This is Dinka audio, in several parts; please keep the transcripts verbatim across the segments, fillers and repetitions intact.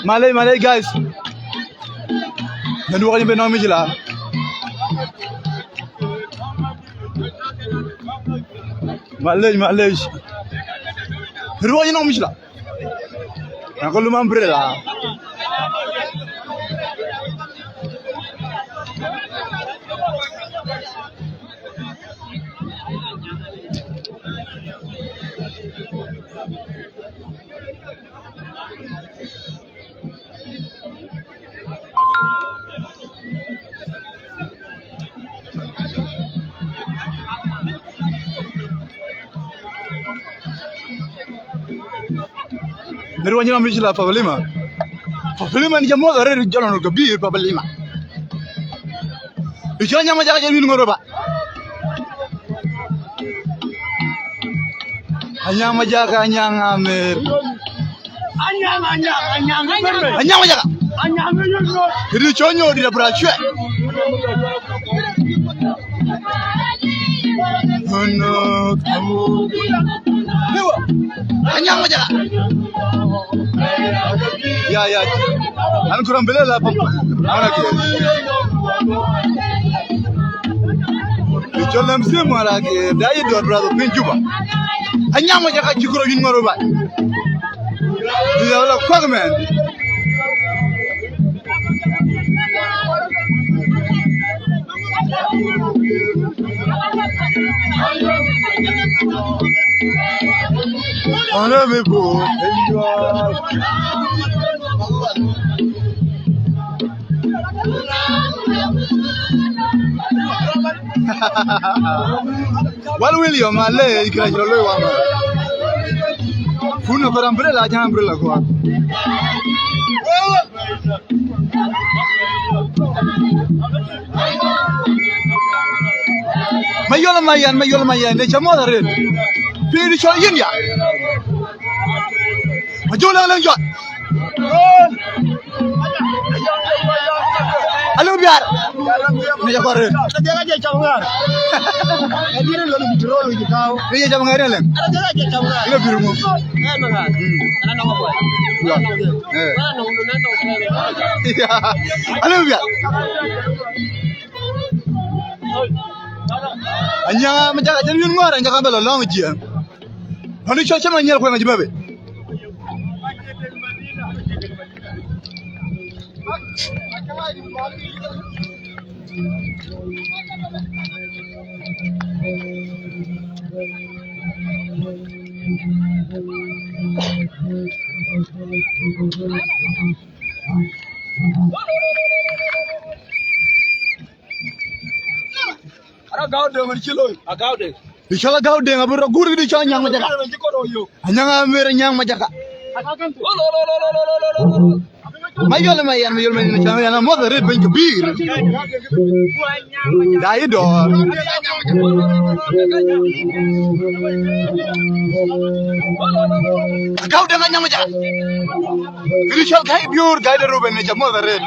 Malec, malec, guys. Network aye bɛ̈n nɔŋ mïcïla. Malec, malec. Network aye nɔŋ mïcïla. Naka lum umbrella. Nërë wanyina mïcïla Pabalima. Pabalima ni jamuɔ̈th arëët, jɔl nɔn kabir Pabalima. Icɔl nyama jaka jɛ win ŋoro ba. Anyaŋ Majaka, Anyaŋ Amer. Anyaŋ, Anyaŋ, Anyaŋ, Anyaŋ Majaka. Anyaŋ, Anyaŋ. Këdï cɔl nyodït abï raan cuɛt. Anyaŋ Majaka. Ya, ya. An kuram bele la pam. Ana ke. Jɔl lɛm sim wala ke, da yi dɔt brother piny Juba. Anyaŋ Majaka cï kuro yïn ŋɔro ba. Ya la kuak mɛn. Honorable people, enjoy. Wal William, ale, kira kira loy wama. Kuna para umbrella, jam umbrella kwa. Mayol Mayen, Mayol Mayen, ne chamo da red. Pïïr cɔl yïn ya. Majol la jɔt. Alo biar. Ne ja kɔr red. Dia ka je cham ngar. Ka dire lo ni tro lo ji kaw. Ne ja cham ngar le. Ada dia ka je cham ngar. Alo biru mo. Eh, ma ngar. Hmm. Ana no boy. Ya. Eh. Ana no, no, no, no. Ya. Alo biar. Anyaŋ Majaka, jɛn yïn ŋuɔ̈r, Anyaŋ ka bɛ lɔ lɔŋ jiɛɛm. Ɣɔn cɔl cï Manyiɛl kueŋ acï bɛ bei. Ara Gaudeŋ ëcï loi. A Gaudeŋ. Ëcɔl a Gaudeŋ abï rɔ gur këdï cɔl Anyaŋ Majaka. Anyaŋ Amer, Anyaŋ Majaka. Mayol Mayen, Mayol Mayen, Anyaŋ Amer, amuɔ̈th arëët bɛ̈ny kabïr. Da yï dɔ̈ɔ̈r. A Gaudeŋ Anyaŋ Majaka. Këdï cɔl Gai Biöör, Gai de Ruben, ne ca muɔ̈th arëët.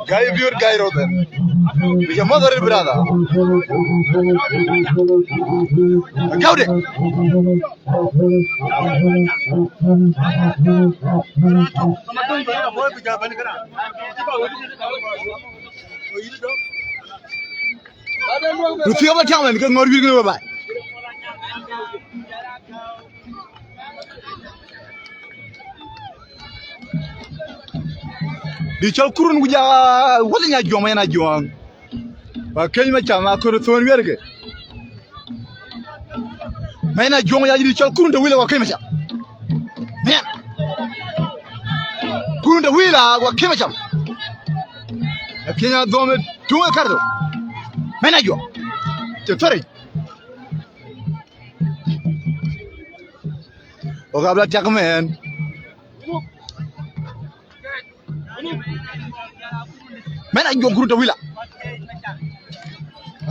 Gai Biöör, Gai Ruben. Ne ca muɔ̈th arëët, brother. Gaudeŋ. Ruthiɔp athiaŋ mɛn ke ŋɔ̈r wiëëk në we baai. Dï cɔl kurun ku ja wal nya juɔŋ, yen a juɔŋ. Ba keny ma cam a kör thon wiɛrke. Mɛn a juɔŋ ya dï cɔl kurun de wila wa keny ma cam. Mɛn. Kurun de wila wa keny ma cam. Kenya dhome tuŋ e kardo. Mɛn a juɔŋ. Te thori. O gabla tiak mɛn. Mɛn a juɔŋ kurun de wila.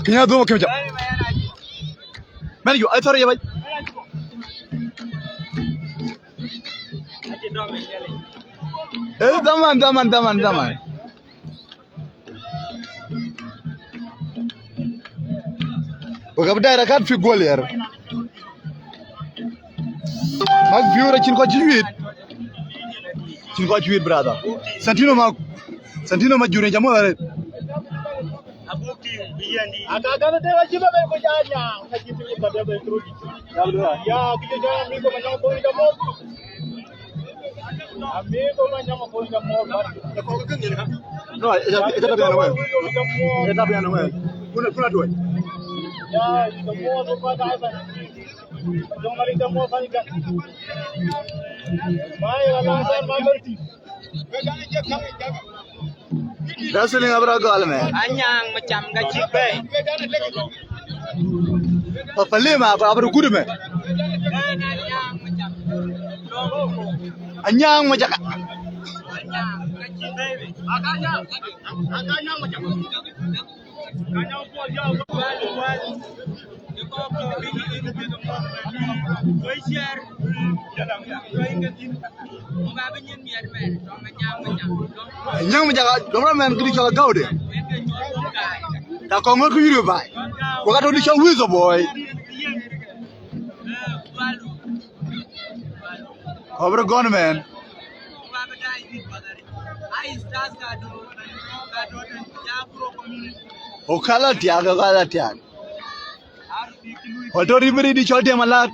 Kenya dhome keny ma cam. Mɛn a juɔŋ, ai thori ya bai. Eh, dhaman, dhaman, dhaman, dhaman. Wek abï direct kat fi gol yer. Mak viewer, cïn kɔc cï wit. Cïn kɔc cï wit, brother. Santino ma, Santino ma jure jamu are. No, ita, ita tabiana wewe. Ita tabiana wewe. Kuna, kuna tuwe. Wrestling abra gol, man. Anyaŋ macam ka cï bɛ̈ɛ̈i. Papa Lima, abra gudu, man. Anyaŋ macam. Anyaŋ macam, dɔm rɔt, man, këdï cɔl Agaude. Ta kɔŋ ŋɔ̈t kë yïr baai. Ku ka tɔ̈ dï cɔl Wizard Boy. Kɔbër gɔn, man. O kala tiak, o kala tiak. Ɣɔl tɔ̈ ribiri dï cɔl Dem Alat.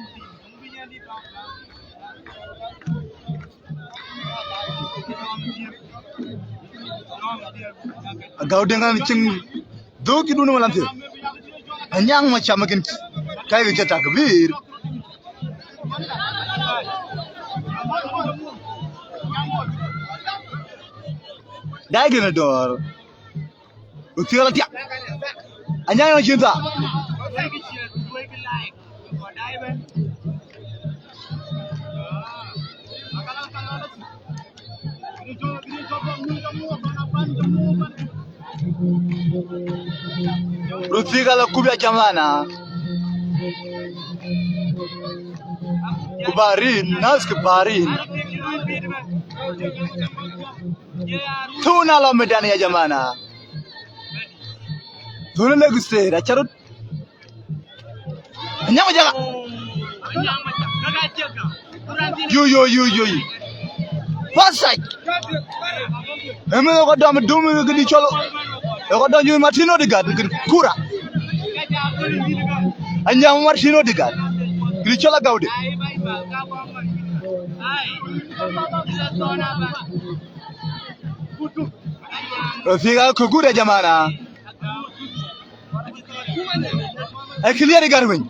Agaude ŋan cïŋ. Dhuk kï dun wala thil. Anyaŋ macam kën. Kai kë cï takbir. Dai gën dɔ̈ɔ̈r. Uthiel atia. Anyaŋ cïn tha. Ruthiga la kubi ya jamana. Kubarin, nas kubarin. Tuna la medani ya jamana. Tuna Lagos State, acharut. Anyaŋ Majaka. Yo, yo, yo, yo, yo. Pasaj. Ëmën ë kɔc dɔm dum këdï cɔl. Ë kɔc dɔm yun Martin Odegaard, këdï kura. Anyaŋ Martin Odegaard. Këdï cɔl Agaude. Rafika kë gut ya jamana. Ë clear ë gär piny.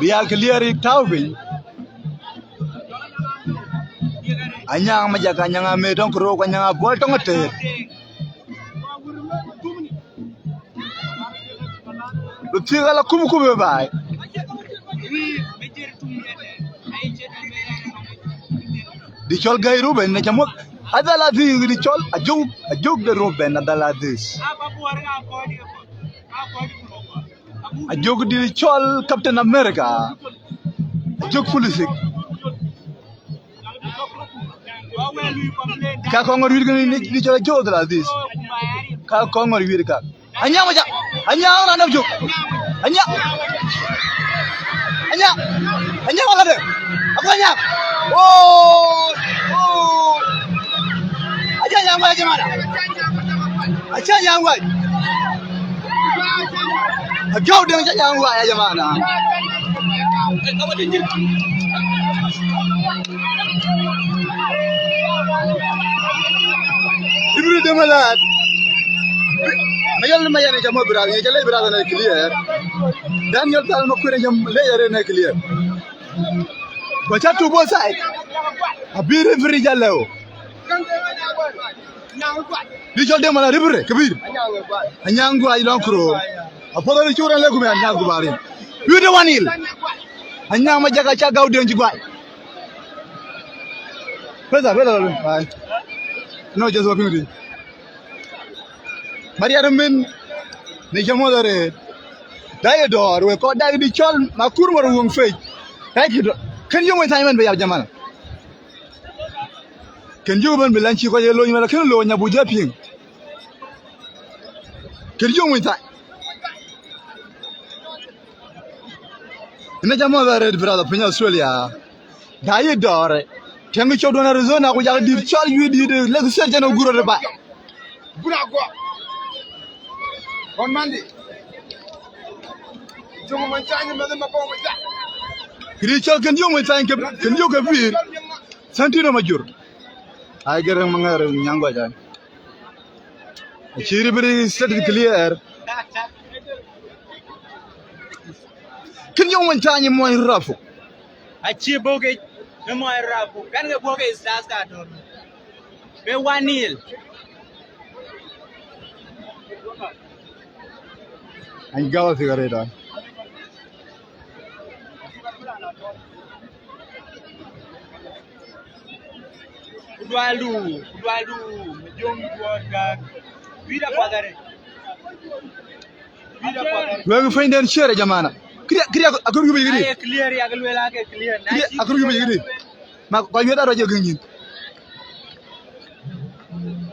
Bï ya clear ë tääu piny. Anyaŋ Majaka, Anyaŋ Amet tɔŋ kërou, Anyaŋ Abuɔl tɔŋ ateer. Ruthiga la kum kum ë baai. Dï cɔl Gäi Ruben na ca muɔ̈th. Adhal adhis dï cɔl Ajök, Ajök de Ruben adhal adhis. Ajök dï cɔl Captain America. Ajök Pulisic. Ka kɔŋ ŋɔ̈r wïïr kënë dï cɔl Ajök adhal adhis. Ka kɔŋ ŋɔ̈r wïïr ka. Anyaŋ Majak, Anyaŋ raan dap jök. Anyaŋ. Anyaŋ. Anyaŋ wala de. Aku Anyaŋ. Oh. Oh. Aca Anyaŋ wai, jamana. Aca Anyaŋ wai. Agaude aca Anyaŋ wai, jamana. Ibri de malat. Mayal, mayal ni jamo bira, ni jale bira na clear. Daniel Tal Makwere jam le yare na clear. Ko cha tu both side. Abiri biri jalo. Di jol de mala ribire kabir. Anyaŋ guai lɔŋ kuro. Apodo ni chura le gumi Anyaŋ gubari. Yude one nil. Anyaŋ Majak aca Gaude ci guai. Pesa, pesa lalo. Ai. No, just walking with you. Maria min ni jamo dare. Dai dɔɔr we ko dai di cɔl ma kur mor wong fei. Dai ki do. Kën yong we tany man be ya jamana. Kën jök ëbɛ̈n bï lɛny cï kɔc ye lony, wala kën lony abuk jɔ piŋ. Kën jök mony thany. Ënë ca mɔ̈th arëët, brother, piny Australia. Da yï dɔɔrë. Tiɛŋkï cɔkduɔ̈n Arizona, ku jakï dït cɔl yui dït, lek state jɛn ë guröt ë baai. Gura guɔ. On Monday. Jɔŋ mony thany, mɛnh ma bɔ̈ mony thany. Kërï cɔl kën jök mony thany, kën jök ke pïïr. Santino Majur. Ai, Garaŋ Maŋar Nyaŋ Guac ai. Acï ribiri stated clear. Kën jök mony thany, mony rapu. Acï bɔ̈ ke, në mony rapu. Kan ke bɔ̈ ke is last ka tɔ̈. Be one nil. Any gawa thiek arëët ai. Kudualdu, kudualdu, me jong duɔt ka. Wida padare. Wida padare. Wek piny den share, jamana. Kiri, kiri, akor yubi kiri. Aye clear, ya ke luel ake clear. Na kiri, shi akor yubi kiri. Ma kɔc wiɛt arɔc ye gëny nyin.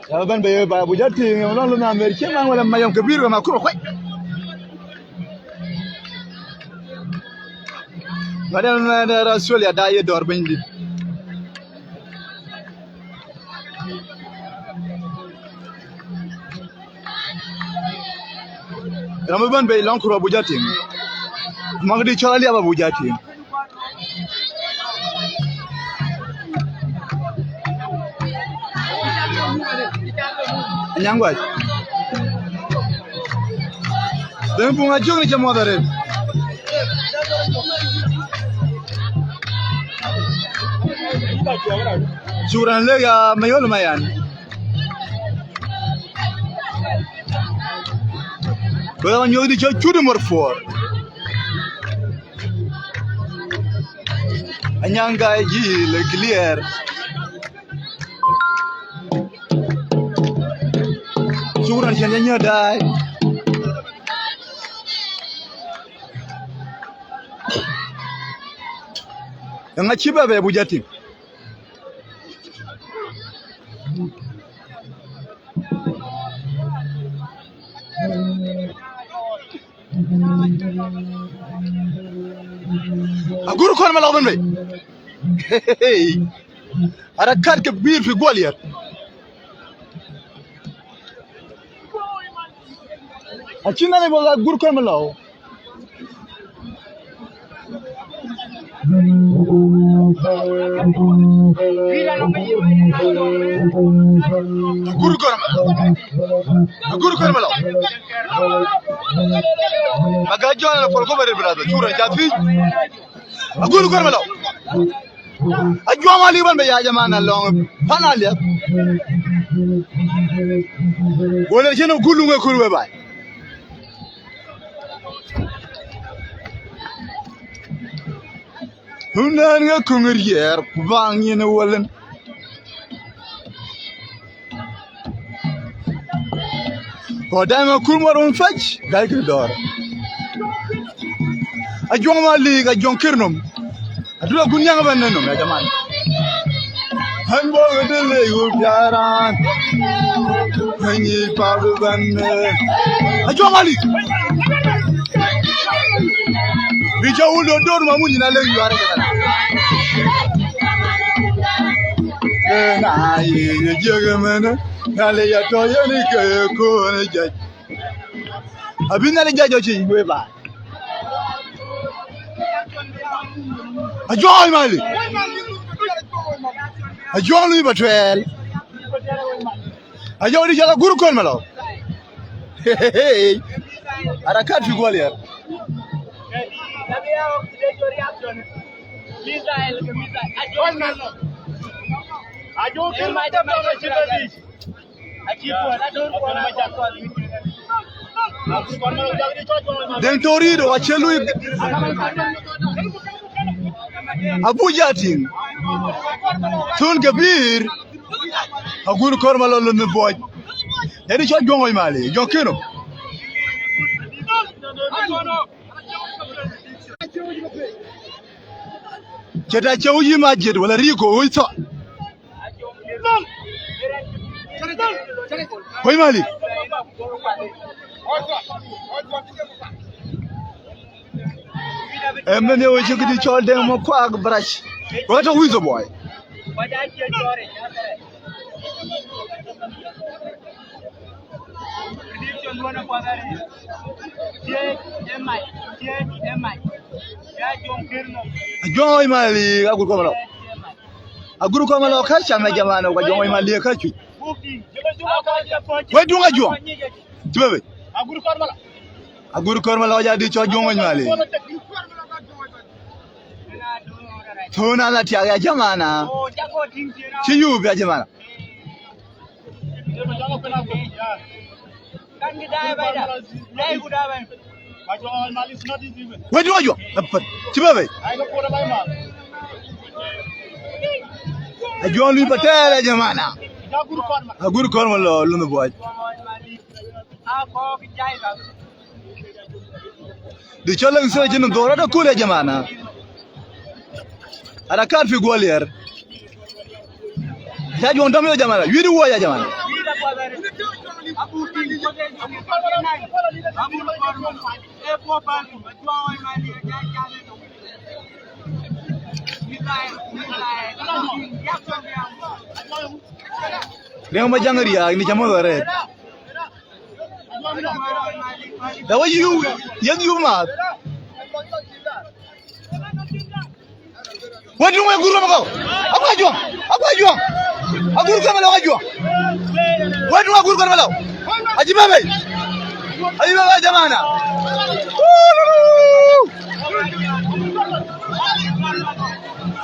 Ya bɛ̈n bɛ ye ba bu jɔ tïŋ, yɔm lɔn lu na mer cï man wala mayɔm kebir, wala ma kur kuec. Madam, eh, Australia da ye dɔɔr bɛ̈nydït. Ram bɛ̈n bɛ lɔŋ kur abu jɔ tïŋ. Maŋ di cɔl aliap abu jɔ tïŋ. Anyaŋ Guac. Dheŋ Puŋ Ajök ni cä muɔth arëët. Shukran lek ya Mayol Mayan. Bä nyuɔ̈th di cä cut mor puɔɔr. Anyaŋ Guac jil clear. Shukran cän janyä daai. Eŋa cï bɛ bɛ bu jatiŋ. Agur kɔn ma lɔk bɛ̈n bei. Harakat kebir fi Gwalior. Acïn nani bɔ̈ agur kɔn ma lɔk. Agur kɔn ma lɔk. Agur kɔn ma lɔk. Aga jɔn la pol ko bere brother. Chura cha fi. Agur kɔn ma lɔk. Ajuɔŋ Ali bɛ̈n bei ya jamana lɔŋ pan aliap. Wala cïn agur luŋ e kur we bai. Hunan ŋa kuŋ riɛɛr ku baŋ yen walen. Kɔc daim akur mɔr wun fec, gai kir dɔɔr. Ajuɔŋ ma liik, ajuɔŋ kir nom. Adura kun nyaŋ bɛ̈n në nom, ya jaman. Ɣɛn bɔ̈ ɣöt ë lec ɣöt piaran. Ɣɛn nyic pap ë bɛ̈n në. Ajuɔŋ ma liik. Bï cä wun döt döt ma mun nyin alek yuar ë kɛn. Ë na ye ye jiëk ëmënë. Nhialic atɔ̈ yen ë ke ye köön ë jɛc. Abï Nhialic jɔ jɔ cï we ba. Ajuɔŋ Mali. Ajuɔŋ lui ba tuɛɛl. Ajuɔŋ di jɔl agur kɔn ma lɔ. Harakat fi Gwalior. Deŋ Tori do acë lui. Abuja tiŋ. Thun ke pïïr. Agur kɔr ma lɔ lon buɔc. Jadi cɔl Juɔŋ Mali, Juɔŋ Kino. Cɛ ta cɛ wuc yï Majid wala Riko wuc thɔ. Kony Malik. Ee, mɛn ye wecï këdï cɔl Deŋ Makuak Brac. Wek tɔ̈ wïth ë buɔi. Ajuɔŋ Kony Malik, agur kɔn malɔ. Agur kɔn malɔ, ka cam ë jamana, ku Ajuɔŋ Kony Malik ka cuc. Wek duŋ Ajuɔŋ. Cï bɛ bei. Agur kɔn malɔ, ja dï cɔl Ajuɔŋ Kony Malik. Thon ala tiak ya jamana. Cï yup ya jamana. Wek duŋ Ajuɔŋ. Apat. Cï bɛ bei. Ajuɔŋ lui patɛɛr ya jamana. Agur kɔn malɔ, lun buɔc. Dï cɔl lëŋ thïn acïn dhor rɔt akul ya jamana. Ada kat fi guɔ liɛr. Ca Ajuɔŋ dɔm yo jamana. Wiëëdu wuɔ ya jamana. Riɛŋ ma jaŋ riaak ni ca moth arɛɛt. Da wä yïu, yeth yïu maath. Wek duŋ wek gur kɔn malɔ. Akua Ajuɔŋ, akua Ajuɔŋ. Agur kɔn malɔ Ajuɔŋ. Wek duŋ agur kɔn malɔ. Acï bɛ bei. Acï bɛ bei jamana.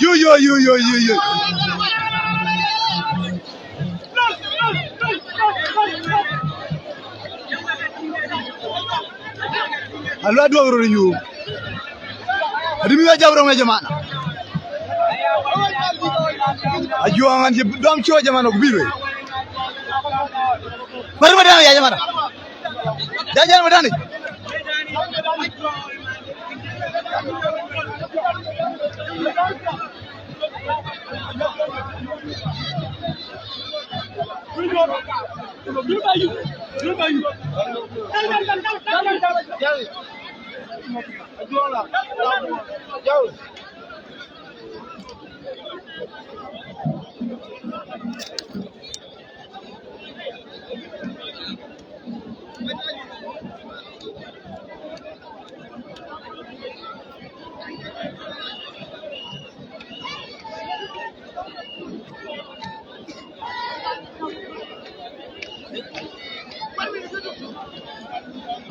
Yo, yo, yo, yo, yo, yo. Alua duɔk röt yum. Adï mïth ajam röŋ ya jamana. Ajuɔŋ an cï dɔm cuɔ jamana ku bï wei. Bär madam ya jamana. Ja jal madani.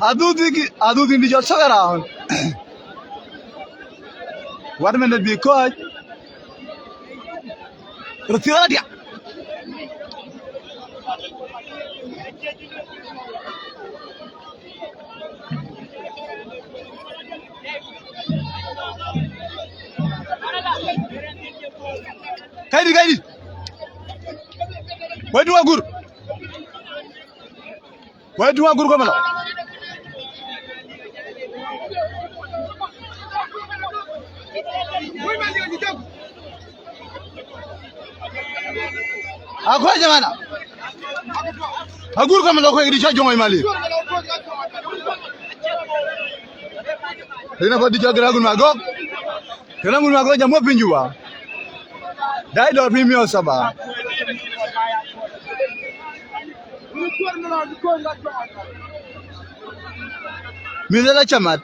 Adhuthi, adhuthi dï jɔ cak around. One minute bï kɔc. Röt thiɔ̈k adiäk. Kaidï, kaidï. Wek duŋ agur. Wek duŋ agur kɔn malɔ. Akɔc jamana. Agur kɔn malɔ kɔc dï ca Ajuɔŋ Kony Malik. Rina pa dï ca Garaŋ Gun Magɔk. Garaŋ Gun Magɔk jam wä piny Juba. Dai dɔr piny miɔɔr saba. Mïth la camat.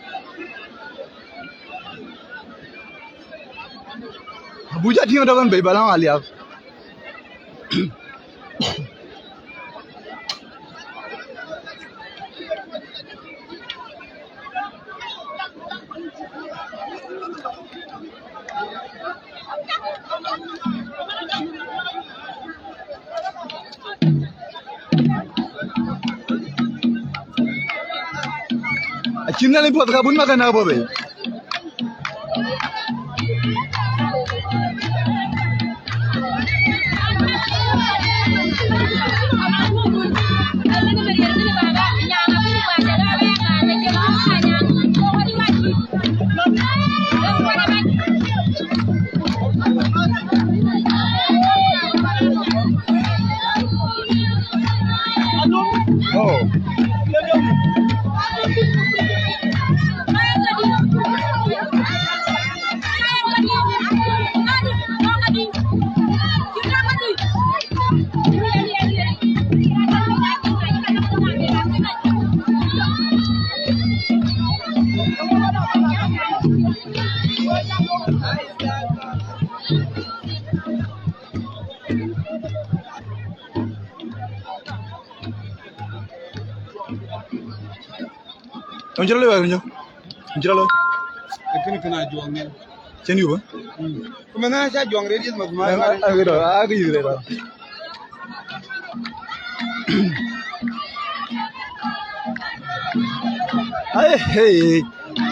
Abuja tiŋ dɔk en bei ba lɔŋ aliap. Acïn Nhialic puɔth ka bun makën abɔ̈ bei. Ŋö cï rɔt looi wek, ŋö cï rɔt looi? Ee kënë, kënë ajuɔŋ nin. Cïn yup, eh? Mm. Ku mɛn na ca juɔŋ rëër yith math ma. Agiro, agiro. Ai, hey.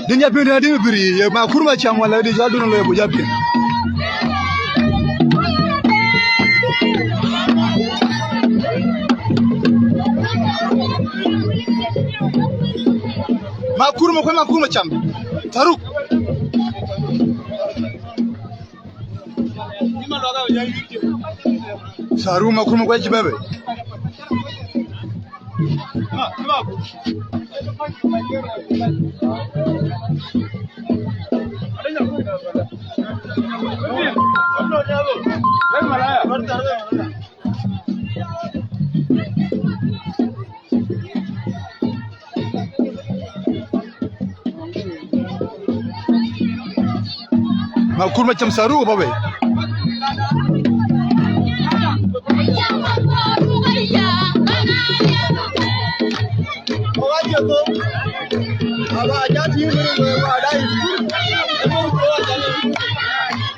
Din ya piŋ, din biri, ye Makur Macam wala di jal dun lo bu ja piŋ. Makur Macam, Makur Macam. Taruk. Saru Makur Macam ci bebe. Makur Macam Saru bebe.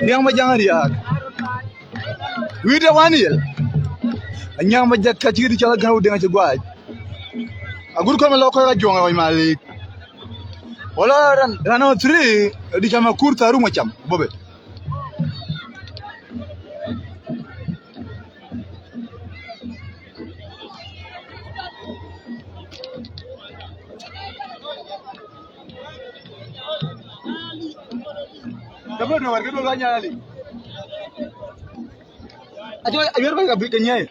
Riang Majang Riak. Wide wan yel. Anyang Majak ka cï cɔl Gau Deŋ cï guac. Agut kɔn ma lɔ kɔc ajuɔŋ ɣɔc Malik. Wala ran, ran number three, di cam Makur Saru Macam, bebe. Dapat dua warga dua nyali. Ayo, ayo, bang kabik kenyai.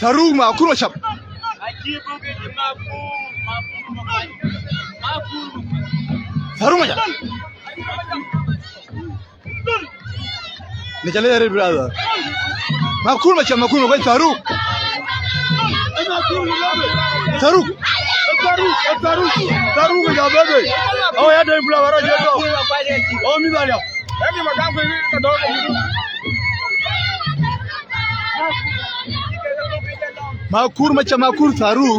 Saru Makur Macam. Saru Macam. Ni chale yare brother. Makur Macam, Makur Macam, Saru. Saru. Saru, Saru, Saru, ya bebe. Oh, ya dai bula bara je to. Oh, mi da ya. Makur Macam, Makur Saru.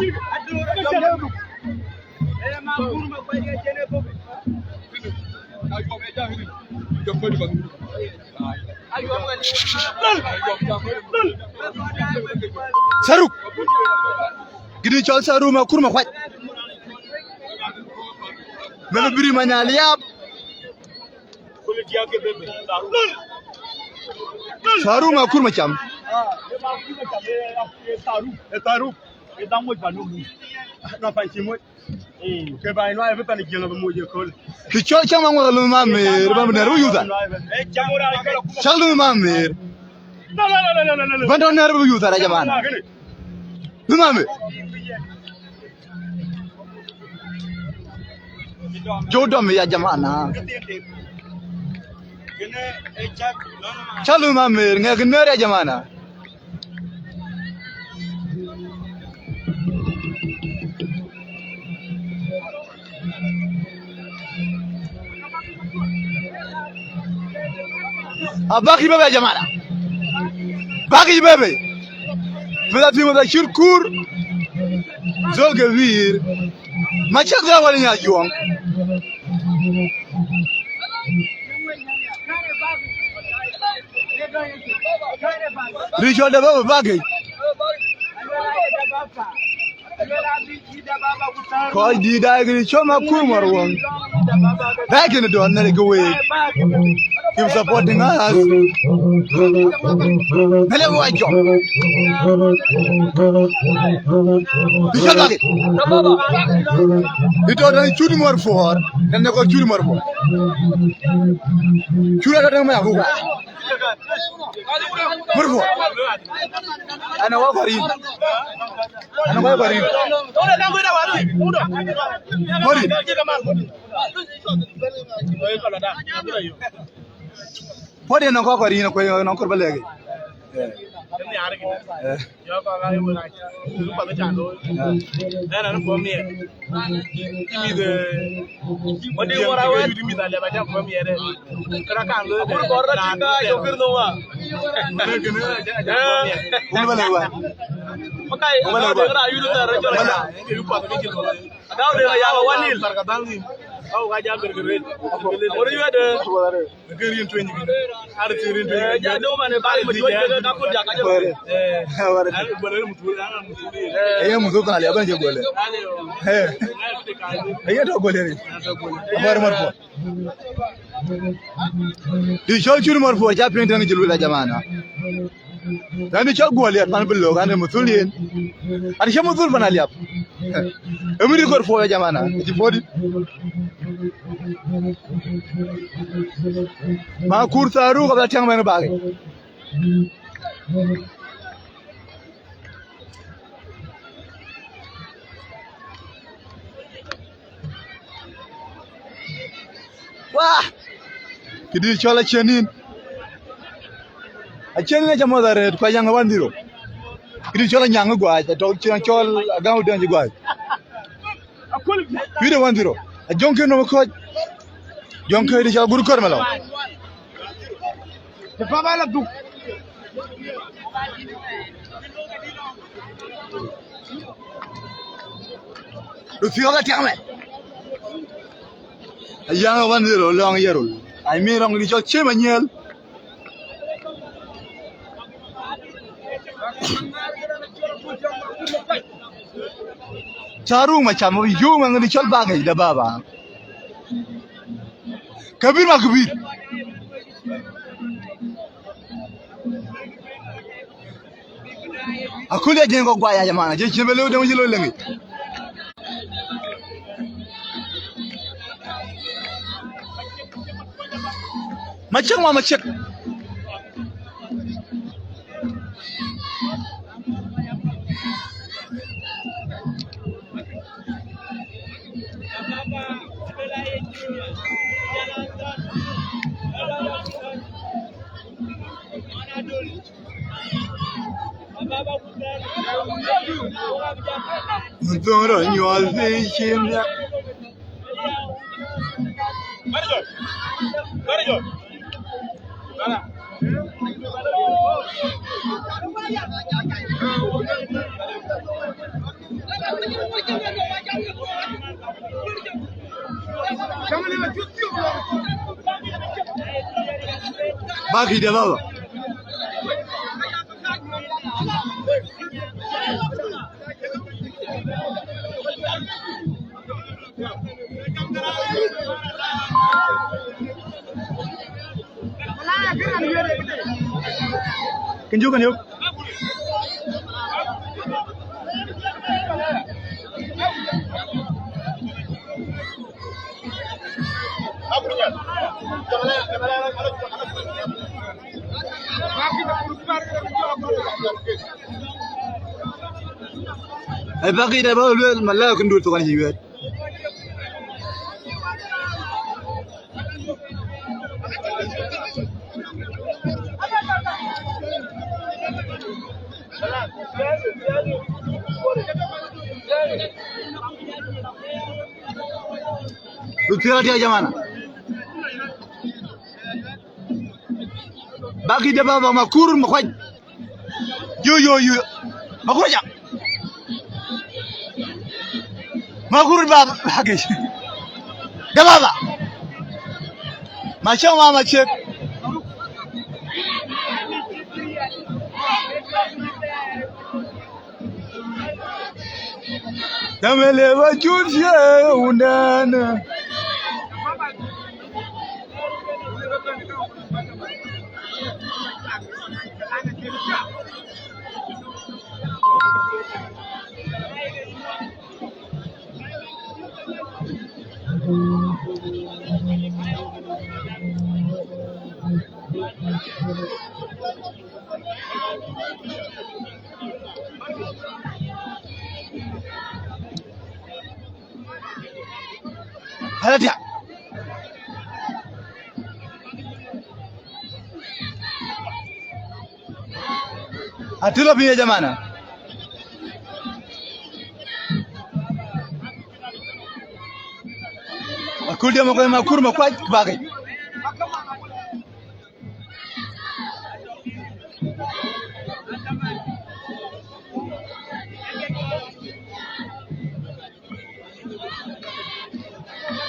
Saru. Gidi cɔl Saru Makur Macam. Mene biri manyaliap. Saru Makur Macam. Ki cɔl cam aŋuak lumi ma mer, ba nɛr bi yuthar. Cak lumi ma mer. Ban tɔ nɛr bi yuthar, ya jaman. Lumi ma mer. Jo dɔm ya jamana. Cak lumi ma mer, ŋɛk nɛr ya jamana. Abaki bebe ya jamana. Baki bebe. Bila timu da shirkur. Zol kebir. Machak da wala nya juang. Richard de baba bagi. Kɔc dït daai kë cɔm akur maruɔŋ. Daai kënë dɔn nɛ̈r ke week. Keep supporting us. Mɛlɛ wä jɔk. Bï cä lak. Bï tɔ däŋ cut muɔr puɔɔr. Nɛn nɛ kɔc cut muɔr puɔɔr. Cut atɔ däŋ mɛ abuk rac. Murphy. Ana wa kwarin. Ana wa kwarin. Kwarin. Pɔ̈t yen nɔŋ kɔc kɔ̈r yïn akuëc nɔŋ kɔ̈r bä lɛ̈k yic. Eh. Eh. Wun bä lɛ̈k wä. Wun bä lɛ̈k wä. Ke rin tueny kën. Ar ti rin tueny. Eh, ja do mane bari mo tueny ke ka ko ja ka jo. Eh. Wara. Ar bole mo tueny, ar mo tueny. Eh, ya mo tueny ale ban je gole. Eh. Eh, ya to gole ri. Abar mar po. Di chol churu mar po ja pin tan jilu la jamana. Rani cɔl Goliath pan bï lok, an, ee muthul yen. An, cï muthul pan Aliap. Ëmï dït kɔɔr puɔ̈u ya jamana, cï puɔ̈u dït. Ma kur thaaruk abï la tiaŋ bɛ̈n bak. Wah! Këdï cɔl acien nïn. Acien nïn aca mɔ̈th arëët, ku Anyaŋ ë one zero. Këdï cɔl Anyaŋ ë guac, atɔ̈ cïn cɔl Agaŋ Udɛ̈ny ë guac. Wïït ë one zero. Ajɔŋ kën nɔm ë kɔc. Jɔŋ kën dï cɔl Gur Kɔ̈r Malɔŋ. Të papa la dhuk. Röt thiɔ̈k atiaŋ mɛ. Ayaŋ ë one zero lɔŋ yerul. Ai mi rɔŋ dï cɔl Cem Anyiɛl. Thaaruk macam yum ŋa dï cɔl Bagec da baba. Kabir ma kabir. Akuli ajeng ko gwaya jamana, je chimbe lo dem jilo lengi. Macek ma macek. Thɔŋ rɔ nyuɔl piny cin ya. Baki de baba. Kën jök kën yök. Ai baki de ba luel malaya kën dur tukan ci yuet. Rutira dia jamana. Baki de baba makur makwaj. Yo, yo, yo. Makur ja. Makur baba. Baki. De baba. Machama machek. Tamele ba chut ye undana. Hala tiak. Atilo piny ya jamana. Akul dia makwai makur makwai bagi.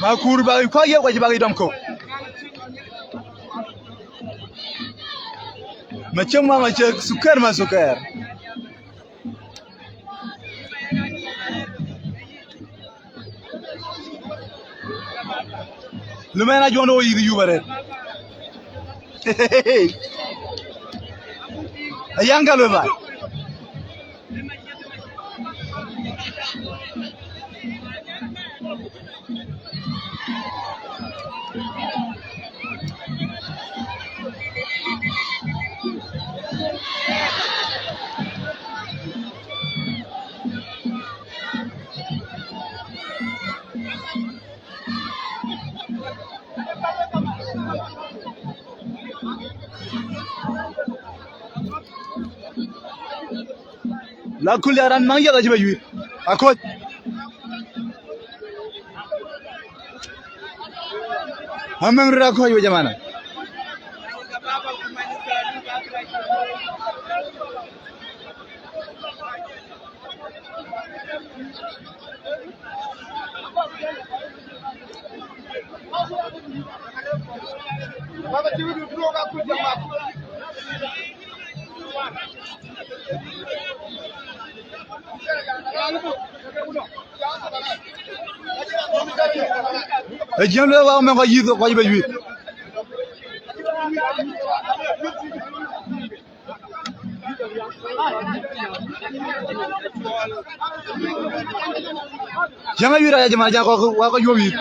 Makur bagi kwa ye kwa bagi dom ko. Macam ma macam suker ma suker. Lumɛn ajuɔn wo yïth yup arëët. Ayaŋ ka luel ba. La kul ya ran maŋ yɛth acï bɛ yuiir. Akoc. Amɛŋ röt akoc we jamana. Ë jiëëm lueel wak mɛn kɔc yïth kɔc bɛ yuiir. Jiëëm ayuiir aya jëman aja kɔk wak kɔc yuɔp yïth.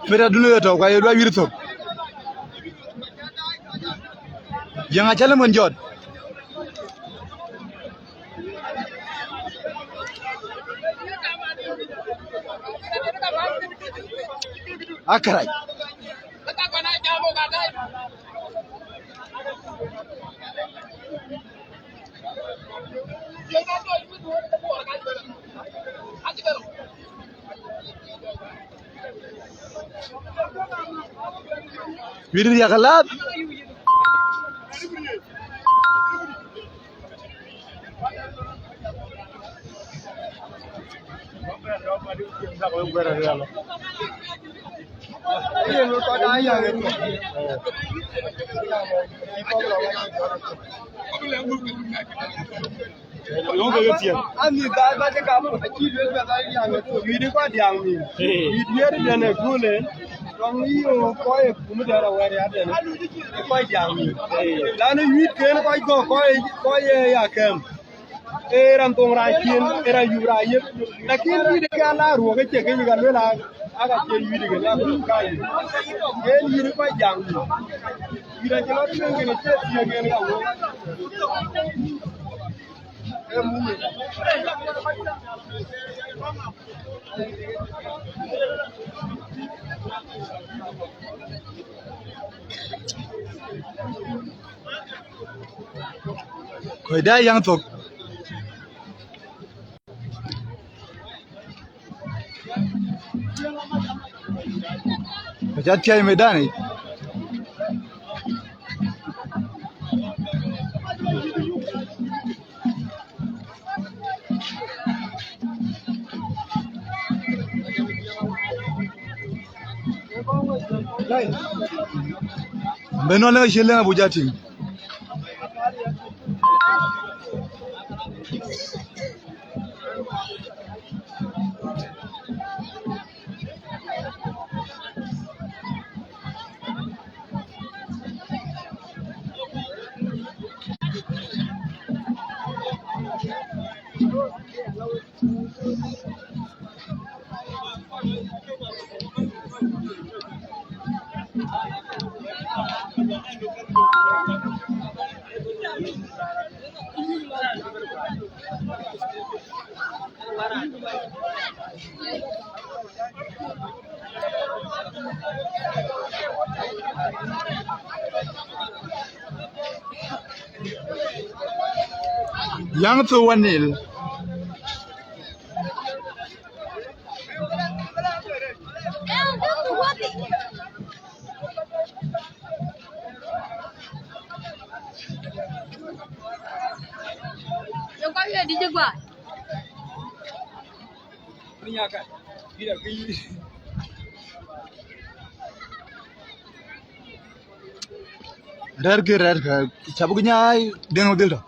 Pet adun ë tɔ̈u, ka ye luɔi wïïr thök. Yäŋ acä lëmön jɔt. Akërac. Wïïr riäk alath. Wïïr kɔc diäŋ mïth. Wïïr wiɛ̈r tënë köölë, tɔŋ yï kɔc ë kum tɛ̈n awär ya tënë kɔc diäŋ mïth. Lan wïïr ken kɔc gɔ̈k kɔc, kɔc ye ya kɛ̈m. Ee raan thoŋ rac cin, ee raan yup rac yeth. Lakin wïïr ke ala ruɔk ë cek ke yïk aluel aa, aka cie wïïr ke la kum ka yï. Yen yïr kɔc diäŋ mïth. Wïïr acï lɔ tueŋ kën ë cie thiëëk en ka wok. Kɔc dai yäŋ thok. Kɔc aa thiäi medanic. Bɛ̈n nɔn lëŋ acï lëŋ abuk jal tïŋ. Young to one nil. Rɛ̈ɛ̈r kë rɛ̈ɛ̈r kë, cä bï nyaai Deŋ Madhil tɔ̈.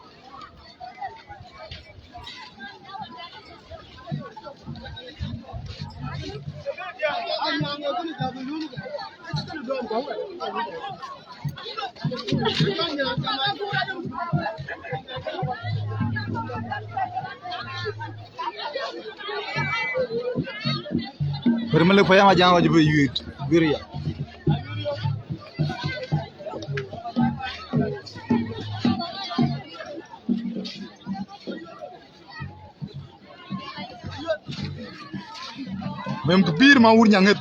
Wër Malik Payam ajam wajib yuit. Giriya. Mem kë pïïr ma wur nyaŋet.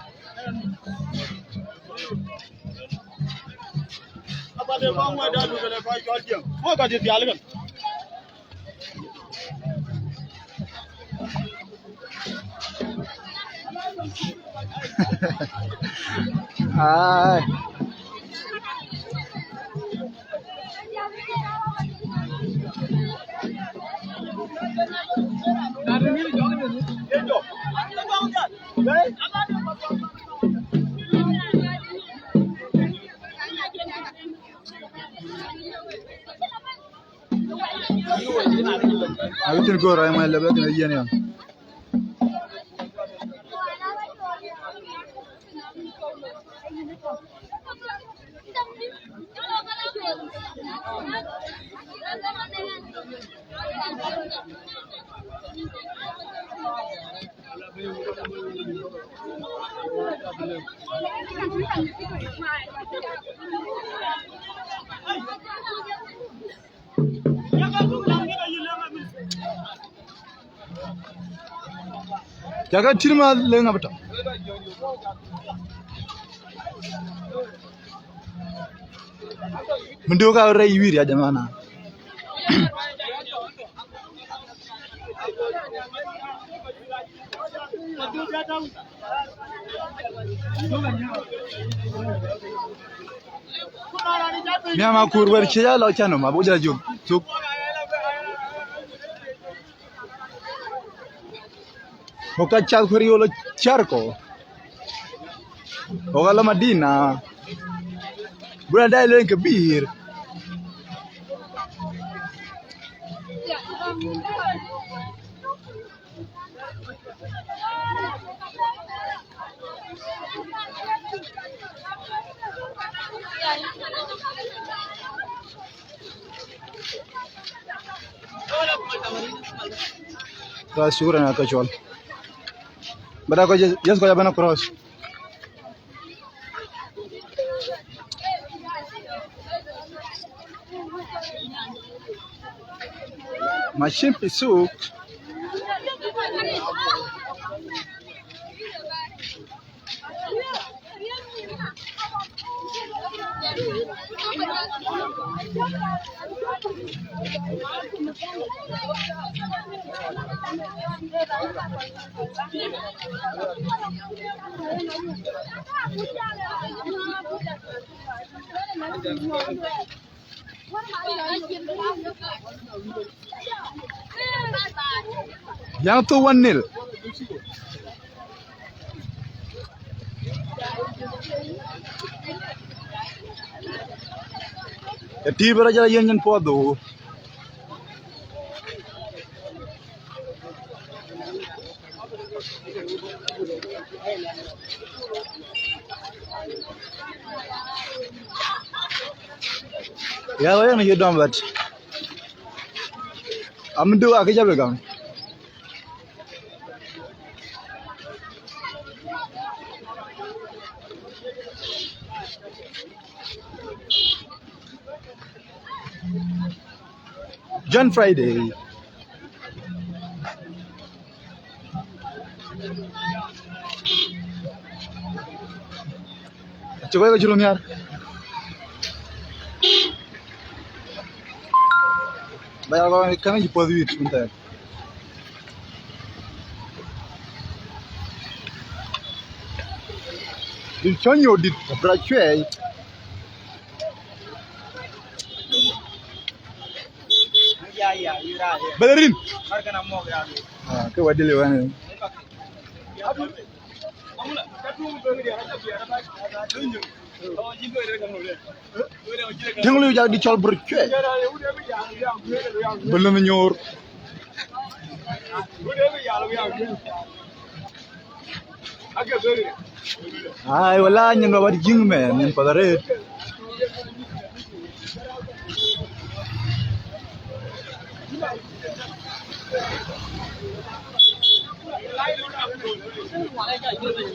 Ai. Abï thïn kɔɔr rɔɔc mac lɛ̈p ë kën ë yen ya. Cakë tït ma leŋ abï tɔ̈. Mën duk ka rɛc wïïr ya jamana. Miam akur wɛ̈t cï ya lɔ cän nɔm abuk jɔl jök thuk. Ku ka cath kë riöl cär kɔ. Ku ka lɔ Madina. Bï rɔt dai leŋ kebir. Bas, shukran ya kacol. Bada ko just ko ya bana cross. Machine pi suk. Young to one nil. Ë tïï bï rɔt jɔl yen nyin puɔth dhuk. Ya, wek në yï dɔm bɛ̈t. Am du akë jɔ bï gam. John Friday. Cï kɔc ke cï röt nhiaar. Ba ya kɔn kɛ̈n cï puɔth wït ënthɛɛr. Dït cɔny nyodït, bï rɔt cuɛɛi. Bɛ̈ɛ̈r rin. Ah, ke wä dil wän. Tiŋ lui jak dït cɔl bï rɔt cuɛɛi. Bï lëmë nyoor. Ai, wala nyin ba bat jiŋ mɛn, nyin path arëët.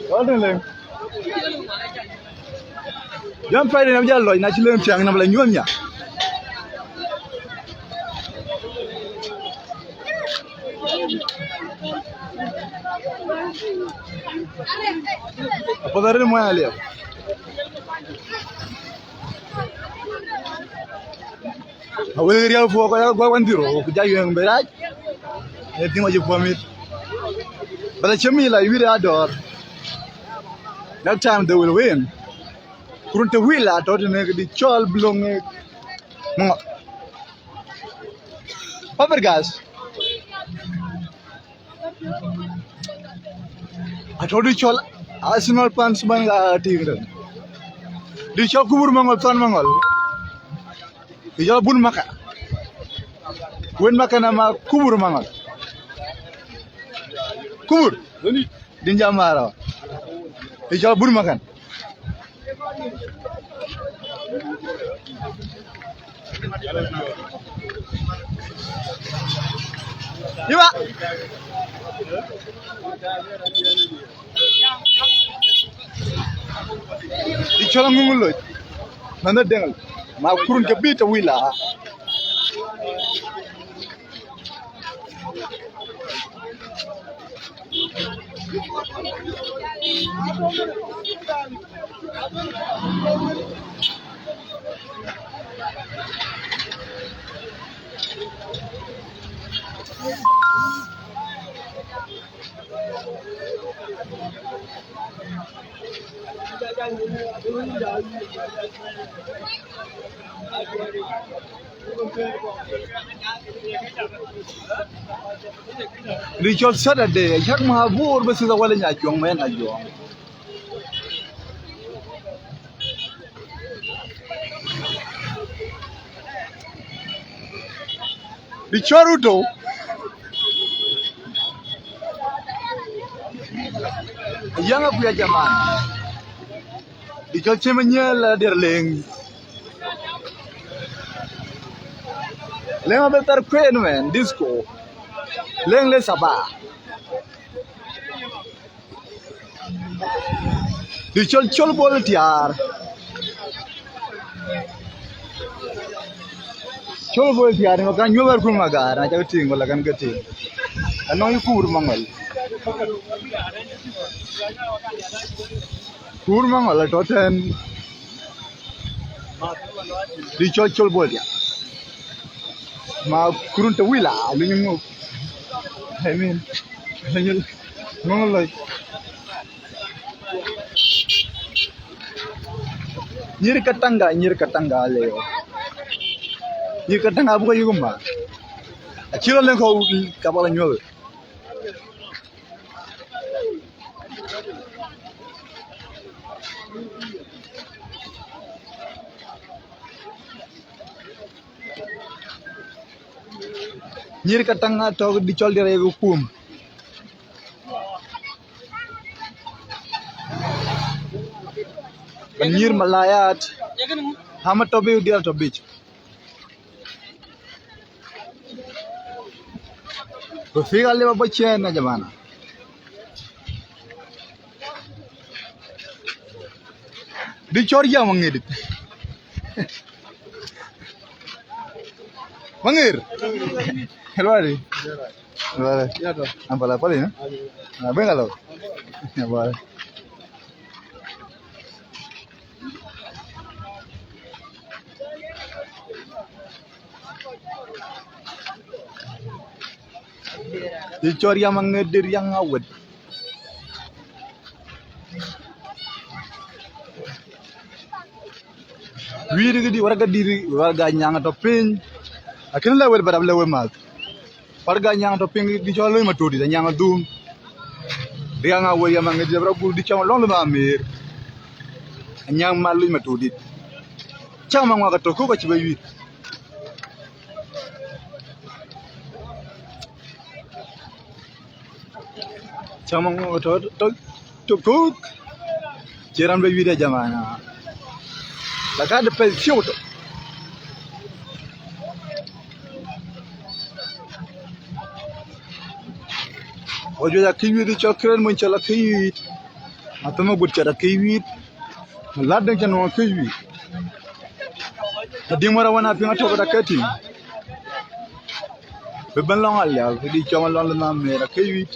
Wal den lëŋ. John Friday na bï jal lɔc, na cï lëŋ thiäŋ, na bï la nyuɔ̈th nya. Apath arëët muɔny aliɛp. Awël riɛl puɔ̈k kɔc aa guɔ wan dhiro, ku ja yueŋ bï rac. Ee dhim acï puɔ̈u mit. But acï mi la wït adɔɔr. That time they will win. Kurun të wïl atɔ̈ tënë këdï cɔl bï löŋ, eh, Maŋɔl. Fabregas. Atɔ̈ dï cɔl Arsenal fans bän ka tïŋ tën. Dï cɔl Kubur Maŋɔl, thɔn Maŋɔl. Dï cɔl Bun Maka. Wën Maka na ma Kubur Maŋɔl. Kubur. Din jam marɔ. Dï cɔl Bun Makan. Iwa. Dï cɔl Aŋuŋ Loc. Mɛnh Deŋ. Ma Kurun ke bï të wïl a. Dï cɔl Saturday, cak ma bur bï thith awal nya cuɔŋ mɛn ajuɔŋ. Dï cɔl Ruto. Yäŋ akuya jaman. Dï cɔl cï manyɛl la der leŋ. Leŋ abï thar kueen mɛn, disco. Leŋ le saba. Dï cɔl cɔl bol tiaar. Cɔl bol tiaar, ni ma kan nyuɔ̈th wɛ̈r kun Magar, na cak tïŋ, wala kan ke tïŋ. Anɔŋ yï Kuur Maŋɔl. Kuur Maŋɔl atɔ̈ tɛ̈n. Dï cɔl cɔl bol tiaar. Ma Kurun të wïl a, luny ŋö? I mean, luny ŋö lɔc? Nyïr Katanga, nyïr Katanga leo. Nyïr Katanga buka yïk ma. Acï rɔt leŋ kɔ̈u ka bä la nyuɔ̈th. Nyïr ka taŋ atɔ̈ dï cɔl dï rɛɛk kum. Ka nyïr malayat. Ama tɔ̈ bï diɛl tɔ̈ bic. Rafik alip abɔ̈ ciɛɛn na jamana. Dï cɔr jam aŋiɛ̈t. Maŋiɛ̈t. Helwari. Helwari. Ampala pali, eh? Ah, bengalo. Helwari. Dï cɔr jam aŋiɛ̈t dï riaŋ awet. Wïït këdï, warga dït, warga nyaŋ tɔ̈ piny. Akën lɛ wël ba dap lɛ wël math. Warga nyaŋ tɔ̈ piny dï cɔl lööny matodït, anyaŋ adhum. Riaŋ awet jam aŋiɛ̈t dï rɔ gur dï cam lɔŋ lë ma mɛɛr. Anyaŋ mal lööny matodït. Cam aŋuak atɔ̈ kuk acï bɛ wïït. Cam aŋuak tɔ̈, tɔ̈, tɔ̈ kuk. Cï raan bɛ wïït ya jamana. La ka de pɛl ciu tɔ̈. Wo juëc akëc wïït cɔl kërɛn mony cɔl akëc wïït. Athëm agut cɔl akëc wïït. Lat dëŋ cä nɔŋ akëc wïït. Adïŋ wär awän apiŋ atɔ̈ bï dak ke tïŋ. Bï bɛ̈n lɔŋ alial, bï dï cɔm alɔŋ lë nham mɛɛr akëc wïït.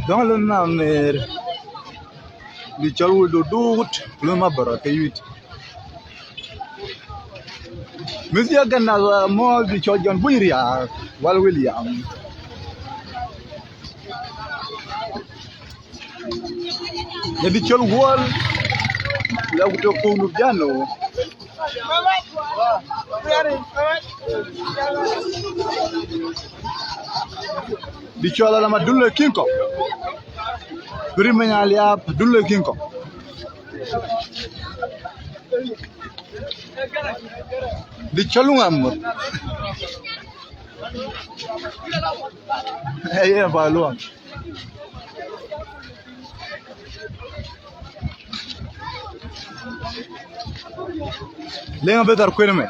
Dɔŋ lë nham mɛɛr. Dï cɔl wul duduut, lë ma bärɔ ke yuit. Mïth ya gɛn na mɔɔl dï cɔl John Buny Riaak, Wal William. Ye dï cɔl Wal, la ku tɔ̈ kunu jano. Dï cɔl alam adun le kiŋ kɔ̈k. Bï rim meny aliap adun le kiŋ kɔ̈k. Dï cɔl luŋ amur. Ee, yen ba luɔŋ. Leŋ abï thar kuën ëmɛ.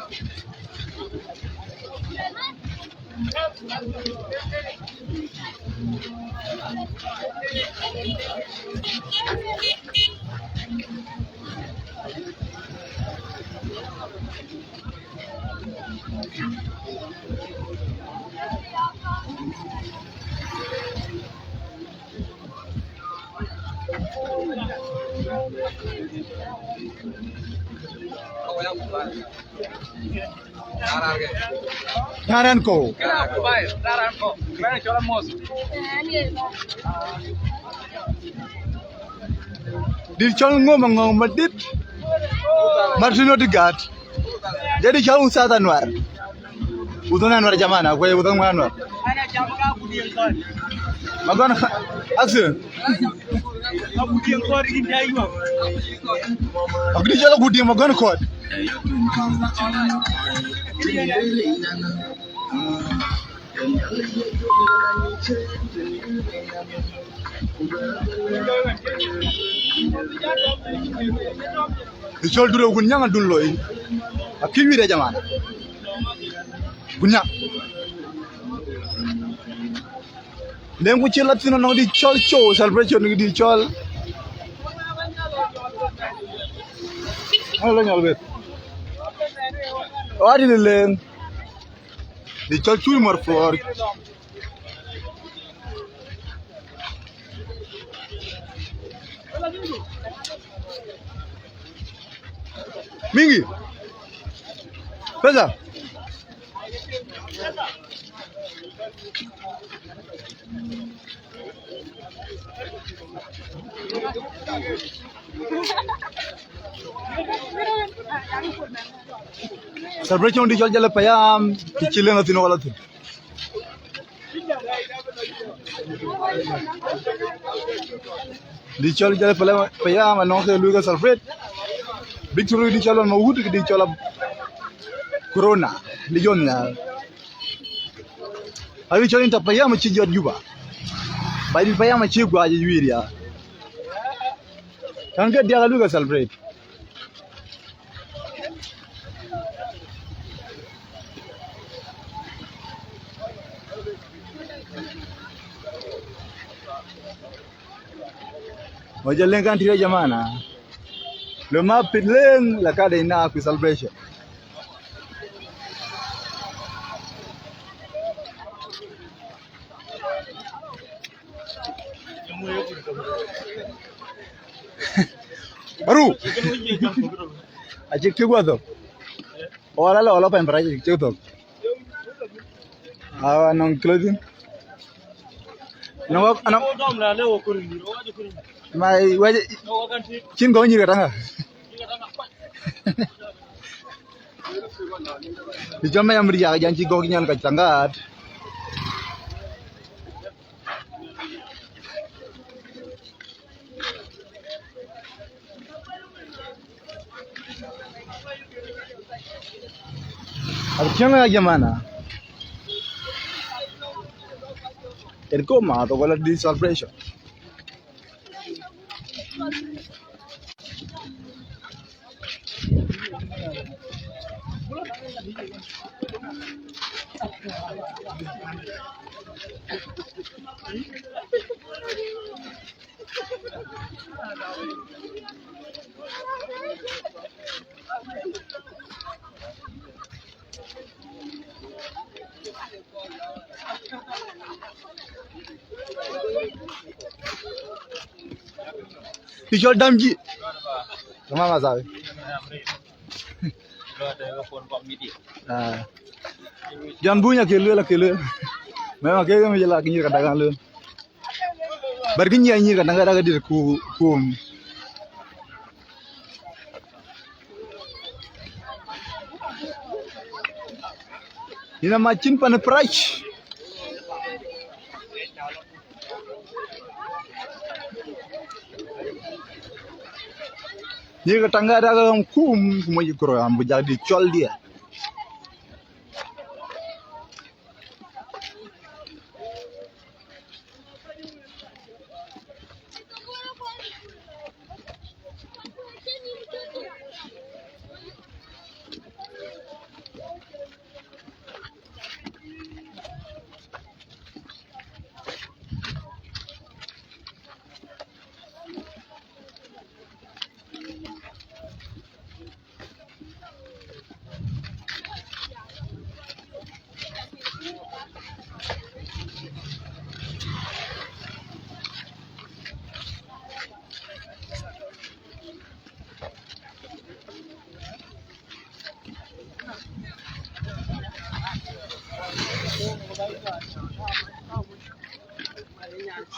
Taran ko. Dït cɔl ŋom aŋɔŋ madït. Martin Odegaard. Jadi cɔl Ustadh Anwar. Ustadh Anwar jamana, kwe Ustadh Anwar. Magon kha-, axe. Akudi jalo kudi magon kod. Dï cɔl dure kun nyaŋ adun loi. Akï wïït ya jamana. Kun nyaŋ. Leŋ ku cï la thïn nɔŋ dï cɔl show celebration dï cɔl. Alo nyal bet. Wadi leŋ. Dï cɔl cuy mor for. Mingi. Pesa. Celebration dï cɔl Jale Payam, kë cï lëŋ athïn wala thïn. Dï cɔl Jale Payam, Payam anɔŋ ke luel ke celebrate. Victory dï cɔl Mawut, dï cɔl Corona, dï jɔn ya. Awi cɔl Inter Payam cï jɔt Juba. Ba dï Payam cï guac wiir ya. Kan ke diak aluel ke celebrate. Wajä leŋ kan tïr ya jamana. Lo ma pit leŋ la ka de na ku celebration. Baru. Acï kï guɔ thok. Ɣɔn alɔ, alɔ pɛn pra cï thok. Awa nɔŋ clothing. Nɔŋ wak, anɔŋ. Ma wek cïn gɔ̈k nyïïr ka taŋa. Dï cɔl Mayam riak jan cï gɔ̈k nyal ka taŋa. Abï cieŋ ya jamana. Ënkö ma thok wala dï celebration. Dï cɔl Damji. Tamam, asawi. Ah. Jɔn Buny akë lueel, akë lueel. Mɛm akë ɣem jël akë nyïïr ka dagan lueel. Bɛ̈t kë nyiɛc nyïïr ka dagan dak adït ku kum. Yïn ama cïn pan prac. Nyïïr ka taŋa dak ɣem kum, ku moc kuro am bï jak dï cɔl diɛ.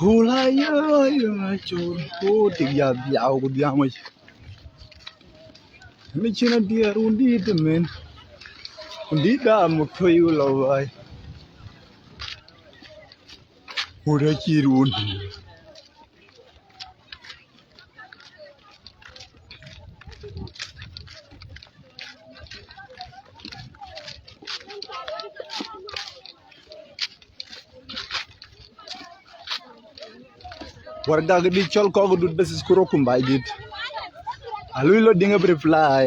Hula yo yo chun ko tik ya ya ko dia mo. Mi china dia rundi de men. Rundi da mo ko yo lo vai. Hula chi rundi. Waragak dï cɔl kɔk dut bes is kuro kum bai dït. Alui lo diŋ abï reply.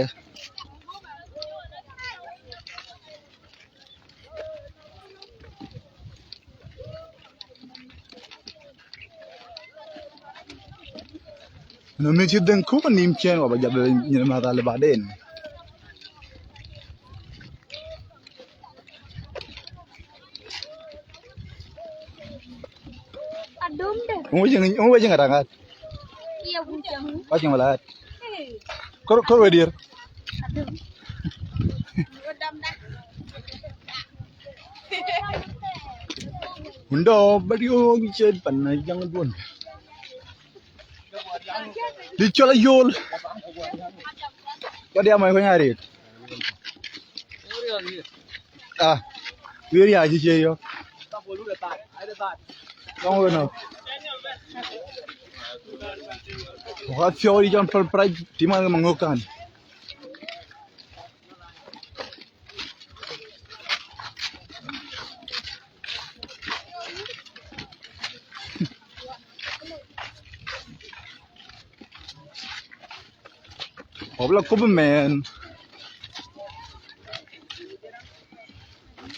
Në mïth cï dhëŋ kuk nïm ciɛ̈n, wa ba jɔt nyin mäth alë baden. Adumde. Ŋö wec ŋa raŋat? Iya, bukan. Wacin wala hat? Hey. Kor, kor we dier. Adum. Udah. Undo bari o gichen pan na jang duon. Di chola yol. Wadi amai ko nyari. Ah, wir ya ji je yo. Long we no. Wa fiori jon pal prai ti ma ma ngokan. Wabla kubu mɛn.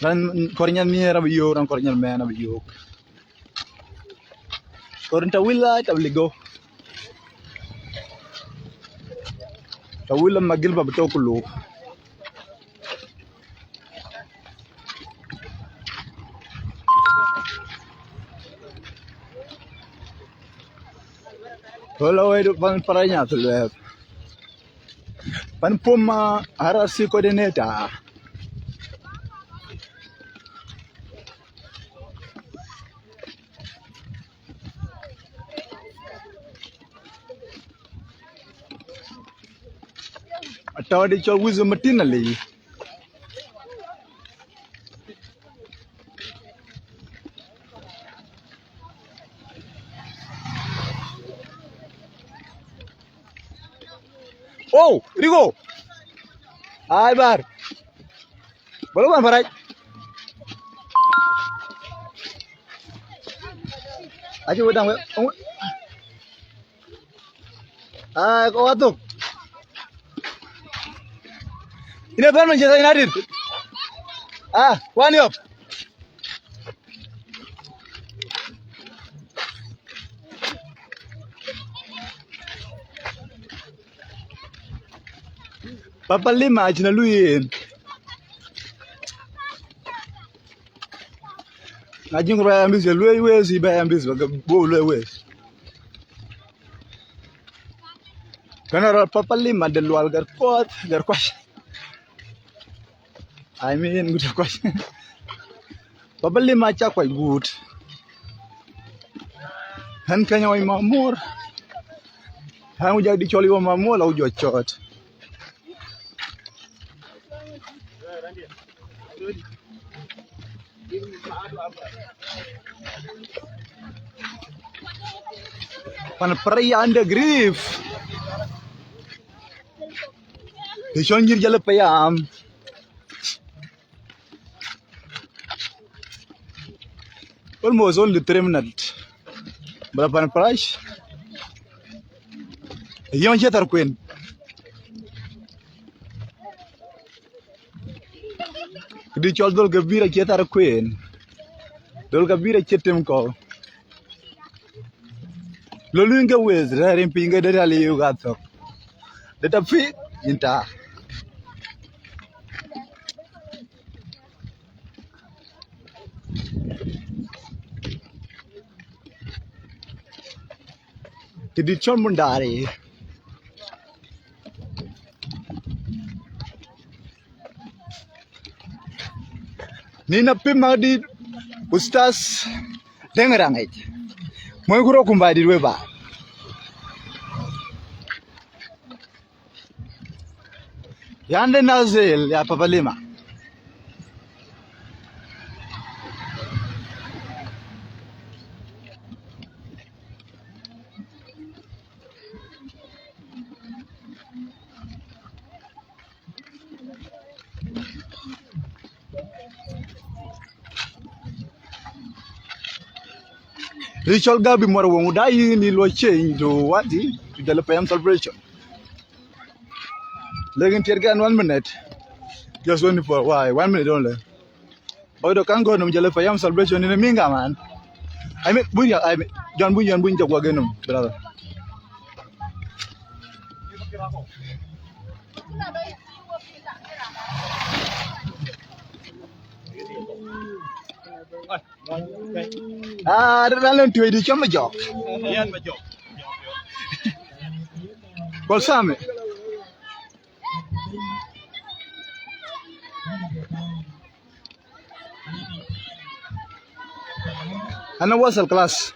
Ran kɔr nyan miɛɛr abï yök, ran kɔr nyan mɛn abï yök. Kɔr ta wila ta ligo. Ta wila magil ba beto kulu. Wala wai du pan paranya tu lep. Pan puma R R C coordinator. Atɔ̈ de cɔl wic matin ali. Oh, Rigo. Ai bar. Bolo ban parai. Aje wedang we. Ah, ko watuk. Ine ban Manchester United. Ah, one up. Papa Lima acïn aluyen. Na jiŋ ba ambis luei wes, ba ambis ba bo luei wes. Kana rɔ Papa Lima de lual gar koth gar kwash. I mean, good kwash. Papa Lima cha kwash good. Han kanya wa mamor. Han uja di choli wa mamor la ujo chot. Pan pray under grief. Di chon nyir jale payam. Almost only three minutes. Bra pan price. Yon chetar queen. Kidi chol dol kabira chetar queen. Dol kabira chetem ko. Lo luin ke wes, rarin piny ke deta liu gathok. Deta fi inta. Kidi chon mundari. Nina pima di Ustaz Deng Rangej. Moy kuro kumba di weba. Yande Nazil ya Papa Lima. Richard Gabi Mwarwong, da yini lo change to what? To Jale Payam celebration. Lekin tier gan one minute. Just one for why? One minute only. Boy, do kan go num Jale Payam celebration in a minga man. I mean, Bunya, I mean, John Bunya, Bunya, go again, brother. Ah, da lan tuwe di chama jok. Yan ma jok. Kol same. Ana wasal khalas.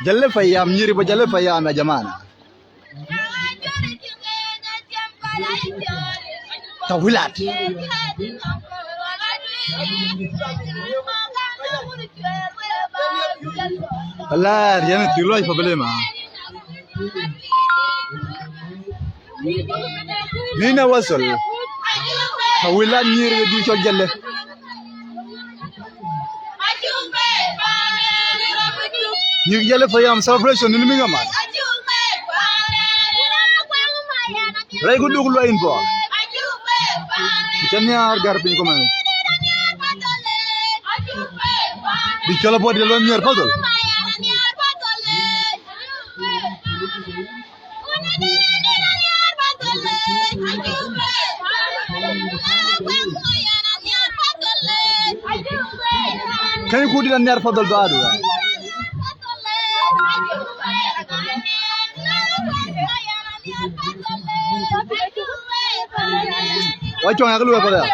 Jale Payam, nyiri ba Jale Payam ya jamana. Tawilat. Alar yen thil lɔc problema. Nina wasal. Tawilat nyir di cɔl jelle. Nyir jelle payam celebration ni mi ŋamat. Rɛy ku duk luɔi in bɔ. Cɛ nhiaar gär piny kɔmɛn. Di cɔl bɔ di lɔ nhiaar padhol. Kɛny kut dït aniar padhol dhaadu. Wa cuɔŋ yak luɔi padhol.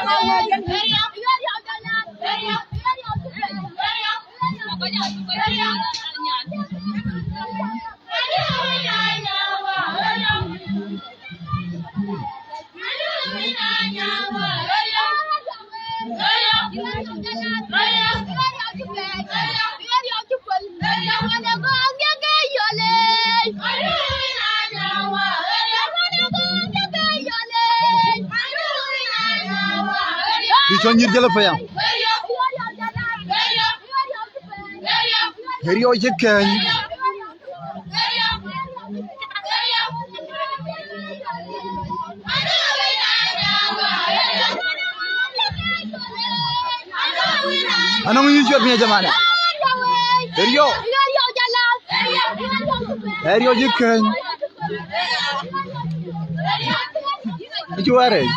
Di cɔn nyir jël payam. Riɔ̈c cï kɛ̈ny. Anɔŋ yï cuɛt piny, jamana. Riɔ̈c. Riɔ̈c cï kɛ̈ny. Acu arɛc.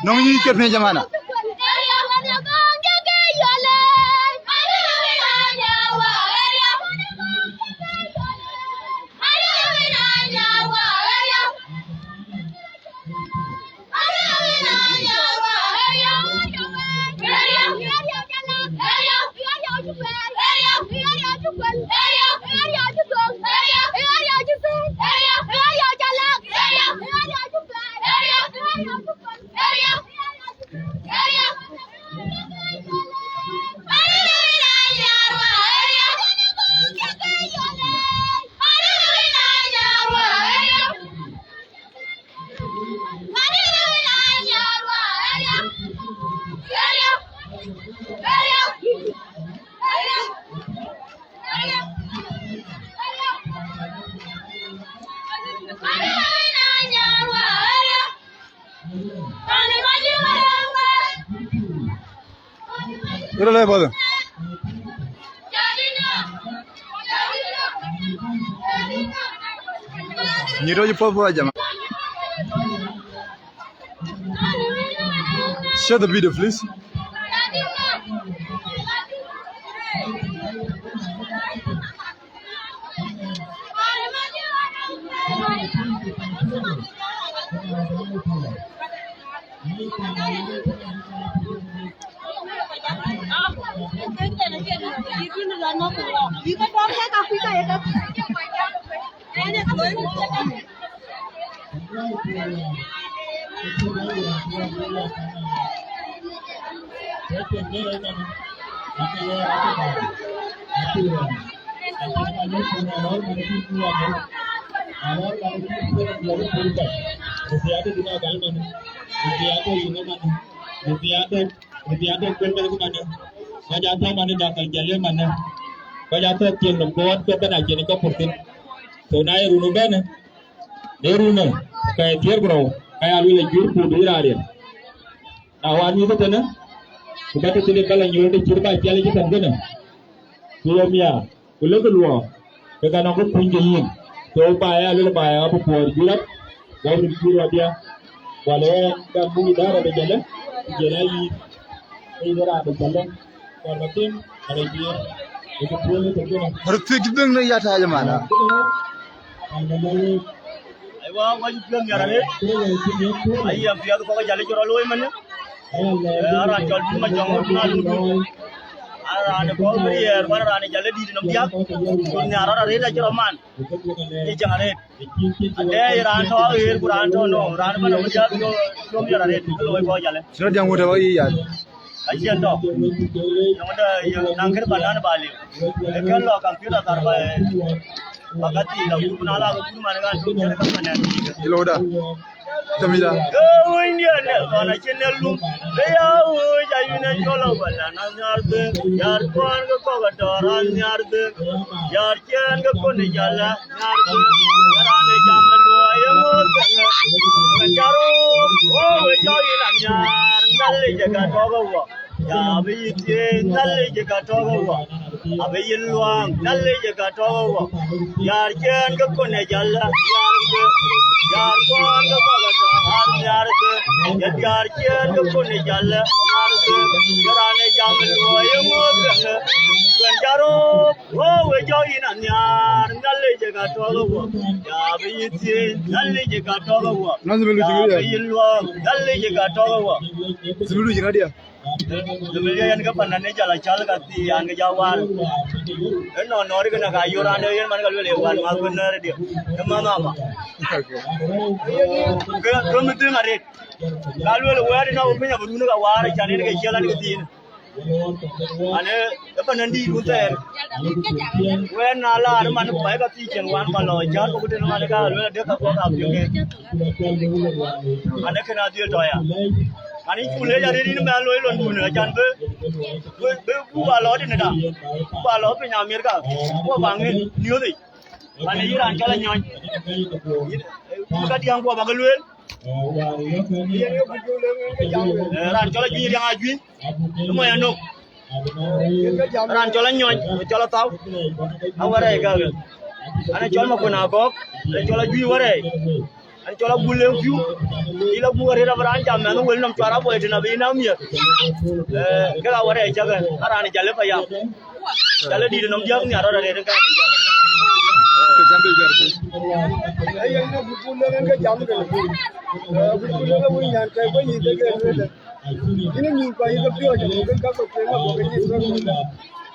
Nɔŋ yï cuɛt piny, jamana. Ira le bada. Nyiro ji popo, jama. Share the video, please. Kɔc athɛɛr cieŋ nɔm ke ɣɔt ke bɛ̈n acïn ë cɔk pur thïn. So na ye run ëbɛ̈n, në run ë, ka ye thiëër ku rou, ka ya luel ë jur ku bï raan riɛl. Na wään mïth ëtënë, ku bä tëthiin ë bä lɔ nyuöth të cït bä ciɛl ë cï tɛ̈n kënë, ku ye miaar, ku lëkë luɔɔk, ke ka nɔŋ kë kuny ke yïn. So ba ya luel ba ya bï kuɔɔr jur rɔt, bä run jur rɔt ya. Wala ë ka buk ë däär rɔt ë jɔlë, ku jɔl a yïn, ke yïn raan ë jɔlë. Röt thiëc cï dhëŋ në ya tääc ëmën. Aywa, wacï piɔ̈ɔ̈th miar arëët. Aye piɛth kɔ̈k jäl cï rɔt looi mën. Ee, raan cɔl Dun Majɔŋ, Dun Alun Dun. Raan ë kɔ̈k bï riɛɛr, wala raan ë jäl ë dït nɔm diäk. Dun nhiar rɔt arëët acï rɔt man. Ë cäŋ arëët. Adɛɛc raan tɔ̈ aɣeer ku raan tɔ̈ nɔm, raan ëbɛ̈n nɔm diäk, piɔ̈ɔ̈th miar arëët, kë looi kɔ̈k jäl. Cï rɔt diäŋ wut ë wä yï yal. Aciɛn tɔ̈. Nɔŋ de yï naŋ kër panan ba liu. Ee kën lɔ computer thar ba, ba ka thii la, ku na la ku man kan tɔ̈ kër ka panan. Ilo da. Tamida. Ee, wëndiɛn ë thɔn acïn ë lum. Ee ya wëc ayïn ë cɔl awala na nhiar dhëŋ. Yar kuan ke kɔ̈k atɔ̈ raan nhiar dhëŋ. Yar ciɛɛn ke kɔn ë jäl a. Raan ë jam ë luɔi ë ŋoot kënë. Wën carou, wo we jɔ yïn anhiaar, Nhialic ë ka tɔ̈ ke wɔ. Ya bï yï thiëëc, Nhialic ë ka tɔ̈ ke wɔ. Abï yïn luaŋ, Nhialic ë ka tɔ̈ ke wɔ. Yar ciɛɛn ke kɔn ë jäl a, nhiaar ke. Yar kuan ke kɔ̈k atɔ̈, an nhiaar ke. Yar ciɛɛn ke kɔn ë jäl a, nhiaar ke. Raan ë jam ë luɔi ë ŋoot kënë. Wën carou, wo we jɔ yïn anhiaar, Nhialic ë ka tɔ̈ ke wɔ. Ya bï yï thiëëc, Nhialic ë ka tɔ̈ ke wɔ. Nazim Luc. Ya bï yïn luɔɔk, Nhialic ë ka tɔ̈ ke wɔ. Nazim Luc ŋa dia? Nazim Luc yen ke panan ë jäl acal ka thii an ke ja waar. Ënɔɔnɔɔr kënë ka yöör an yen man ka luel ë wään math bï nɛ̈ɛ̈r ë dië. Ë man ama. Okay. Ke, ke mïth dhëŋ arëët. Ka luel wɛ̈ɛ̈t ëna wo piny abï run ë ka waar, can en ke ciɛl an ke thiin. Anë, ë panan dïït wun thɛɛr. Wɛ̈ɛ̈t na laar man ku ba ye ka thii cieŋ wan ba lɔ jät ku tënë man ka luel adek ka kuɔk apiɛŋ ke. Anë kën adhiël tɔ̈ ya. Anë cuk leec arëët yïn mɛn loi londun, acan bï, bï, bï buk a lɔ tënë da. Buk a lɔ piny Amerika. Ku ba ŋic niöth yic. Anë yïn raan cɔl Anyɔny. Yïn, eh, ka diäŋ ku ba ke lueel. Eh, raan cɔl Ajuëc, riɛŋ Ajuëc. Ë mɔc anök. Raan cɔl Anyɔny, cɔl Athau. Awärɛɛc kakë. Anë cɔl Makun Agɔ̈k, anë cɔl Ajuëc wärɛɛc. Anë cɔl Agul Leŋ Piu. Yïn la buk arëët abï raan jam mɛnh wël nɔm cuar abɔi tënë abï yïn amiɛt. Eh, kek awärɛɛc cäkë, a raan ë jäl ë payam. Jäl ë dït nɔm diäk nhiar rɔt arëët ë ka. Ke cam be jɔt piny. Ayen në buk leŋ en ke jam ke. Eh, buk leŋ ë wun nyan kɛ̈i bɔ̈ yïn ke ke lueel. Yïn ë nyïïn kɔc yï ke piɔ̈ɔ̈c, ke ka ke kueŋ abɔ̈ ke nyïïn ke kueŋda.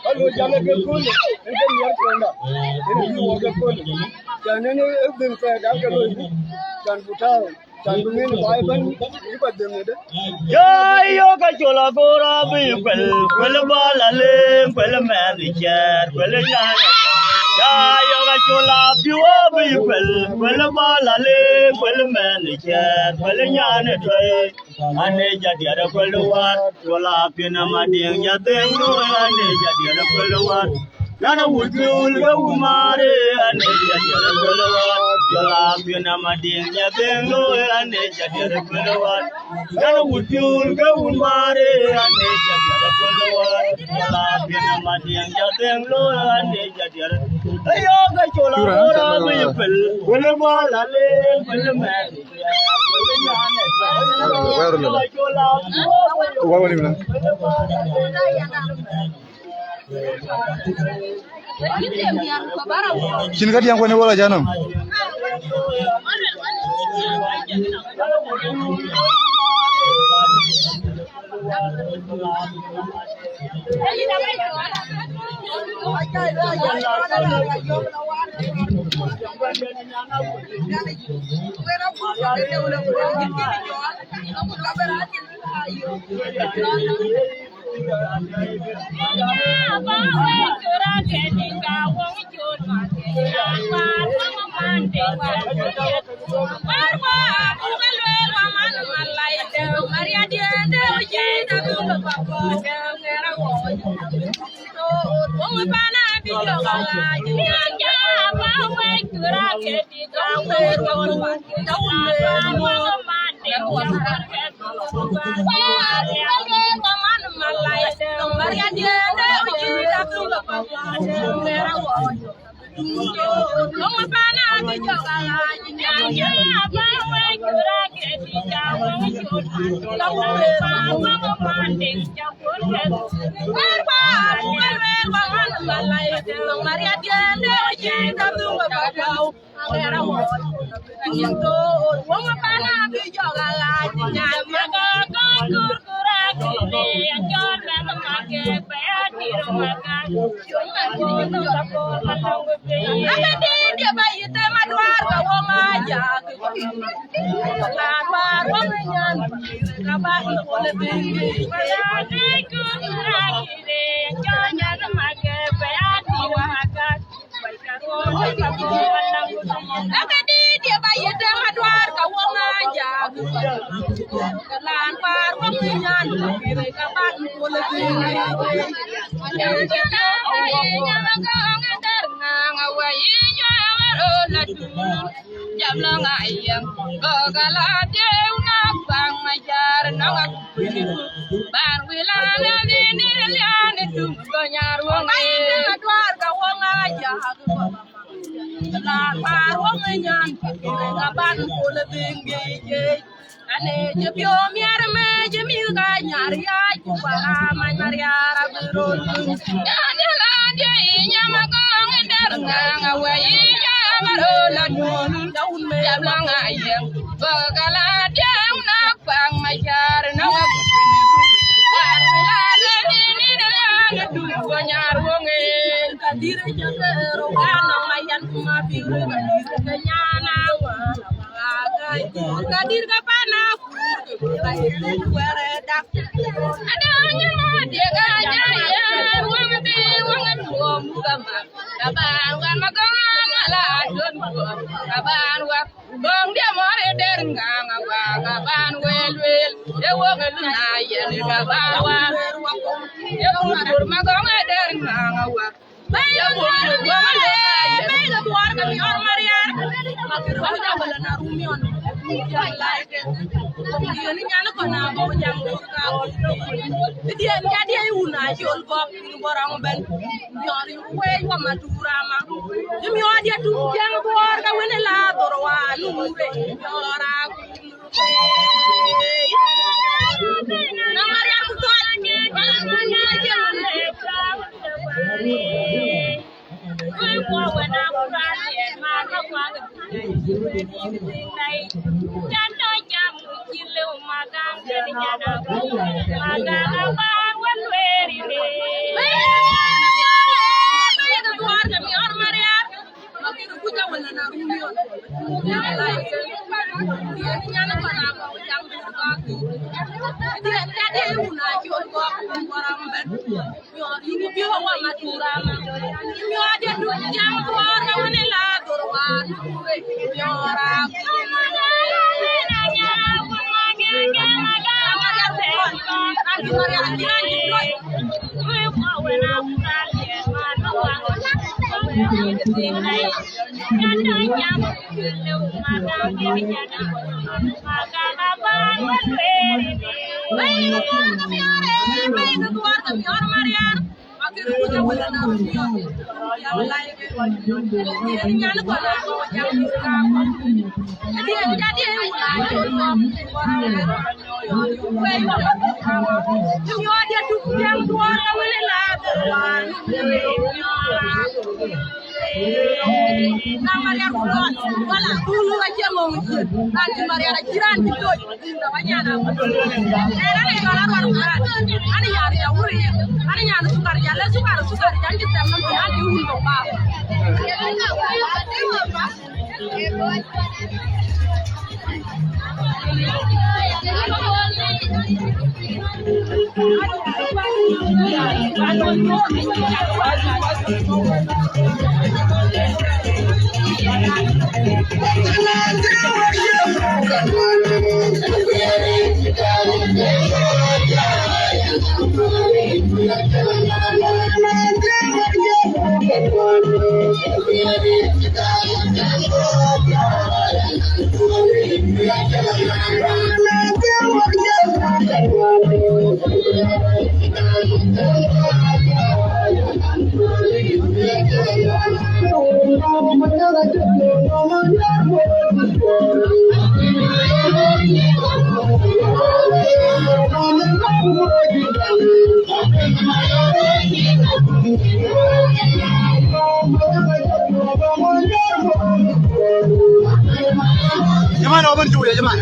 Ka lɔ jam ë ke kööl, en ke miɛt kueŋda. En ë yï wɔ ke kööl. Can en ë dhëŋ thɛɛr dak ke loi, can ku tääu, can ku ŋiɛn baai ëbɛ̈n, yï ba dhëŋ ëdë. Ya yök ka col agor abï kuel, kuel bɔl aleem, kuel mɛnh cɛɛr, kuel nyan. Ya yök ka col apiu abï kuel, kuel bɔl aleem, kuel mɛnh cɛɛr, kuel nyan ë tuɛi. Ane jadiɛt ë kuɛl wär, jɔl a piɛn ama diɛŋ jadheŋ looi, ane jadiɛt ë kuɛl wär. Nana wut piöl ke wun maare, ane jadiɛt ë kuɛl wär, jɔl a piɛn ama diɛŋ jadheŋ looi, ane jadiɛt ë kuɛl wär. Nana wut piöl ke wun maare, ane jadiɛt ë kuɛl wär, jɔl a piɛn ama diɛŋ jadheŋ looi, ane jadiɛt. Ayok acol abor abï pel, pel bɔl aleem, pel mɛn. Cïn ka diäŋ kuɛn ë wala jana. Jamaa, open to ya jamaa.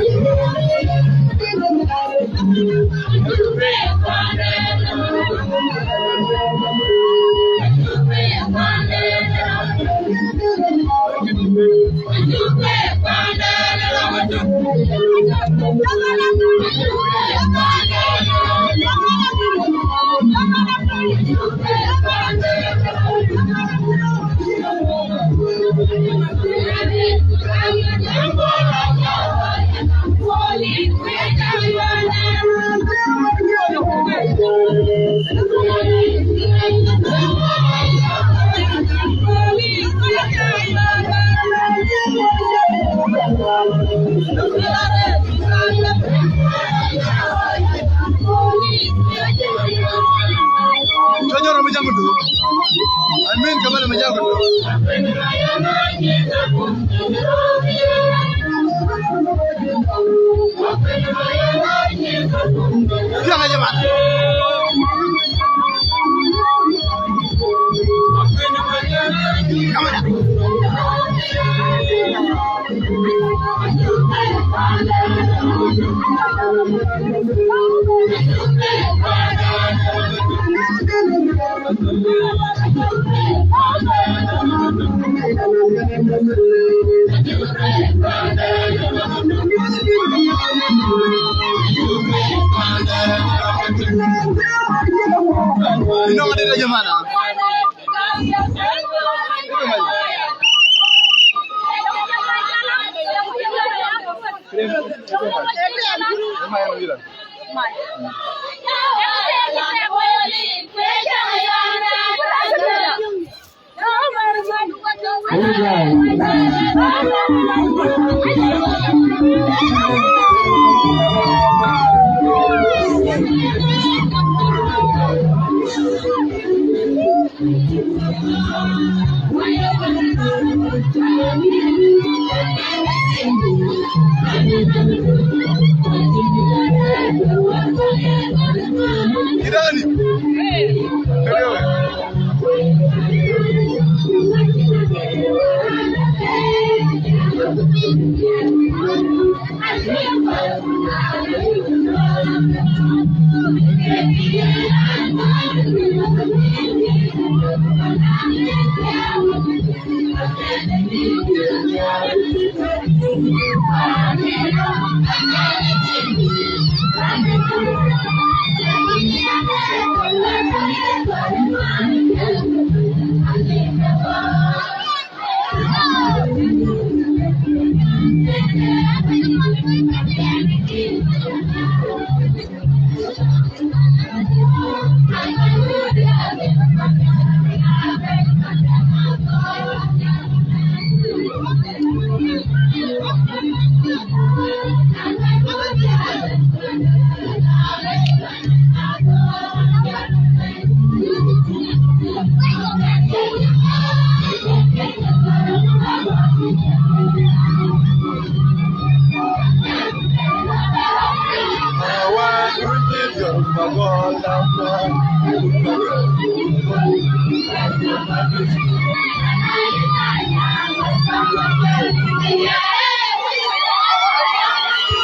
Tonyoro mi jaŋ kudu. Amin, kamar mi jaŋ kudu. Piɛŋ, ya jamaa. Kamar. Ino, ade da jamana.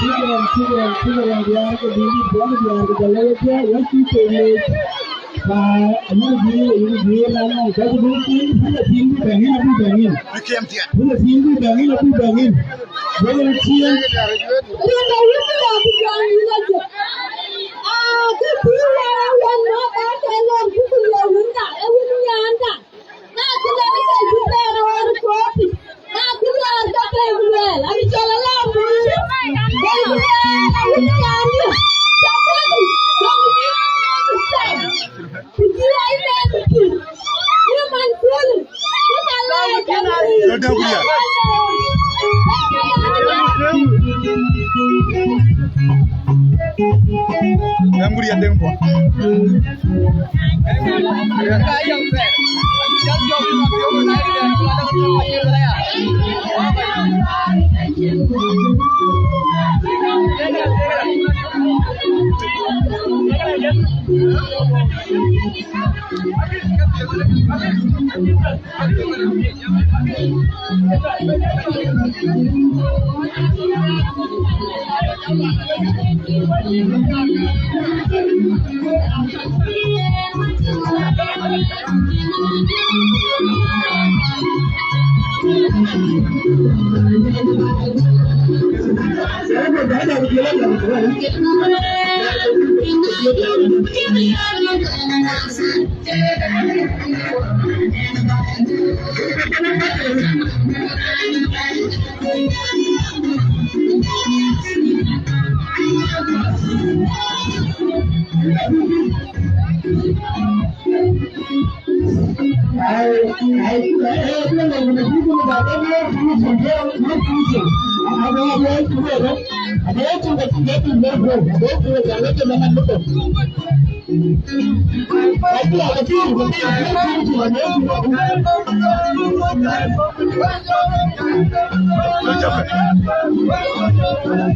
Shukran, shukran, shukran, diäär ke bï dït bɔ̈, diäär ke jɔl lɛ̈k diäär, wek cï ke leec. Ba, ayï bï, ayï bï, na nɔŋ ka bï dun tïŋ, bï la tïŋ bï bɛ̈ŋ yïn, abï bɛ̈ŋ yïn. Bï la tïŋ bï bɛ̈ŋ yïn, abï bɛ̈ŋ yïn. Wek en ciëën. Run da wun la bï jɔŋ yïn la jɔ. Ah, kë pïïr wala wën nɔ̈k ka ke lor ku ku le wun da, e wun nyan da. Na cï lɔ ke cï pɛɛr ɣɔn kɔɔr piny. Na cï lɔ ke pɛɛr ku luɛɛl, abï cɔl ala mïïr. Bɛ̈ny ku luɛɛl, awïc caan yï. Cä pɛ̈n, dɔm yïn cam. Ku cï ai mɛɛn ku cï. Yï man kuöl, ku man lɔ ye cam. Dɔ̈ dɛ̈ ku ya. Ŋuria deŋ bɔ.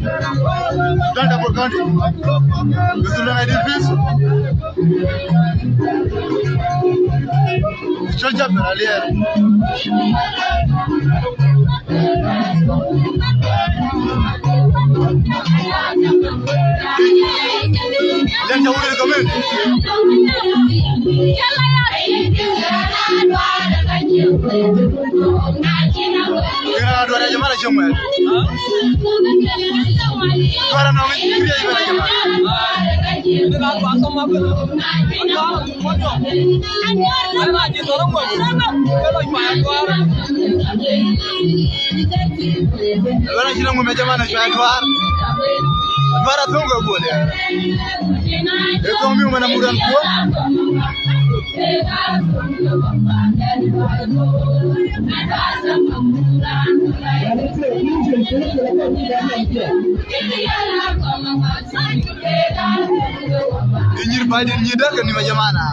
Uganda for country. This is United Peace. Show jump, Alier. Alier, jump with the community. Kena dua raja mara cuma. Dua raja nong ini dia ibu raja mara. Dua raja nong ini jamana cuma dua. Dua raja tunggu boleh. Itu mi mana muran kuat. Di nyir bai di nyir dak ni ma jamana.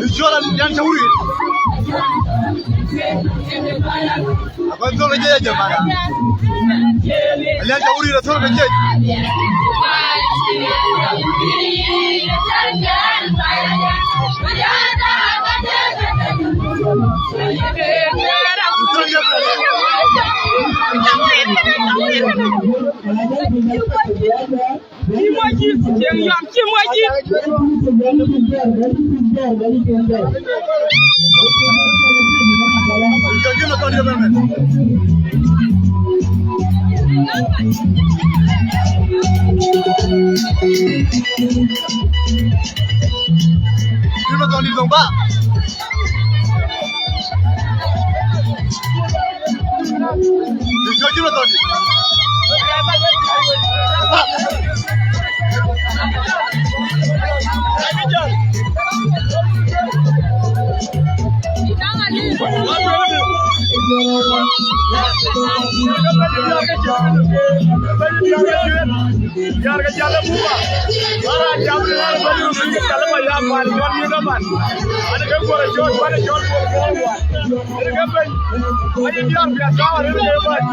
Ijola yan tawri. Akwai tsohon gajiya jama'a. Aliyan tawri da tsohon gajiya. Cï mɔc cï cieŋ yɔm, cï mɔc cï. Yar ke jal ë Buma. Wala jam de la bani ru ke jal ë ma ya pan jɔn ni ka man. Ani ke kuɔr jɔn, wala jɔn kuɔr kuɔr wa. Ani ke ben. Ani diar bia ka wa ni ke ban.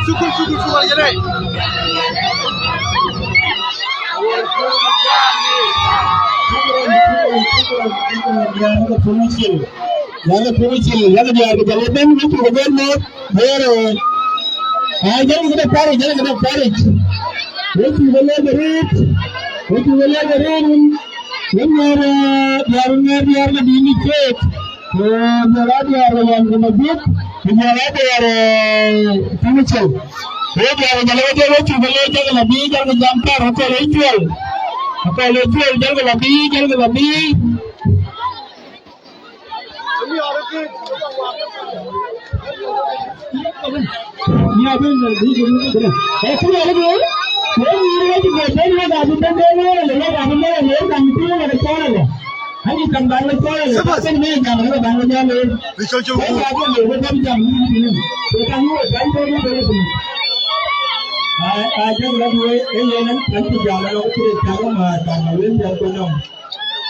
Sukul, sukul, sukul, jere. Yɛn ë puɔ̈u cil, yɛn ë diäär ke jɔl ëbɛ̈n, wek cuk ëbɛ̈n mɔ̈ɔ̈th, wek röör. Aa, jɔl këde paric, jɔl këde paric. Wek cuk ëlec arëët, wek cuk ëlec arëët wun. Wek ŋɛɛr, ee, diäär, ŋɛɛr diäär ke dïït keek. Ku jɔl aa diäär ke Ɣɔn ku Mabiök, ku jɔl aa diäär, ee, Tuŋ Col. Wek diäär ke jɔl ëbɛ̈n, wek cuk ëlec, jɔl ke lɔ bï, jɔl ke jam thar, akɔ̈l ë cuɔl. Akɔ̈l ë cuɔl, jɔl ke lɔ bï, jɔl ke lɔ bï.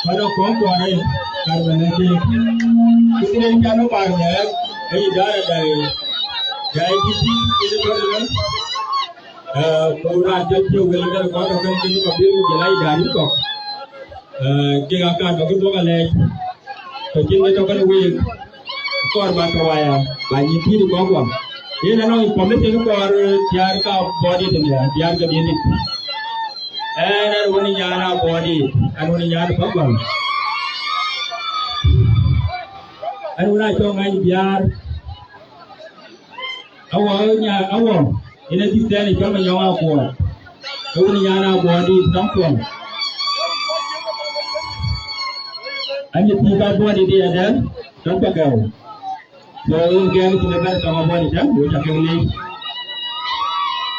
Kɔn ë kɔ̈ɔ̈ŋ kuɔɔr ë, kar bä lɛ̈k keek. Kë cï rɛ̈ɛ̈r can ë baar lɛ̈k, ë idara da, da I D P, kën ë bɔ̈ ëlë. Ee, ku raan jɔ cï wël kën kɔn tɔ̈ kën kën kɔ̈k bï ku jɔl a idara kɔ̈k. Ee, kek aa kan bä kë duɔ̈k alɛɛc. Tɔ̈ cïn kë tɔ̈ kën week, kɔɔr bä tɔ̈ waya, bä nyin pïïr kɔ̈k wä. Yen anɔŋ information kɔɔr, ee, diäär ka bɔ̈ dït ënë, diäär ke diëndït. Ɛn, ɛn wën ë nyan abɔ̈ dït, ɛn wën ë nyan Pagwäl. Ɣɛn wën acɔl Ŋany Biaar. Awɔ nya, awɔ, yen adït tɛ̈n ë cɔl Manyɔŋ Akuɔɔr. Ke wën nyan Akuɔɔr dït tɔŋ kuɔn. Anyï pïïr ka buɔt dït ë adɛ̈n, tɔŋ Pagɛu. So, yen gɛ̈ɛ̈k cïn ëbɛ̈n tɔŋ abuɔt dït, wo ca kek leec.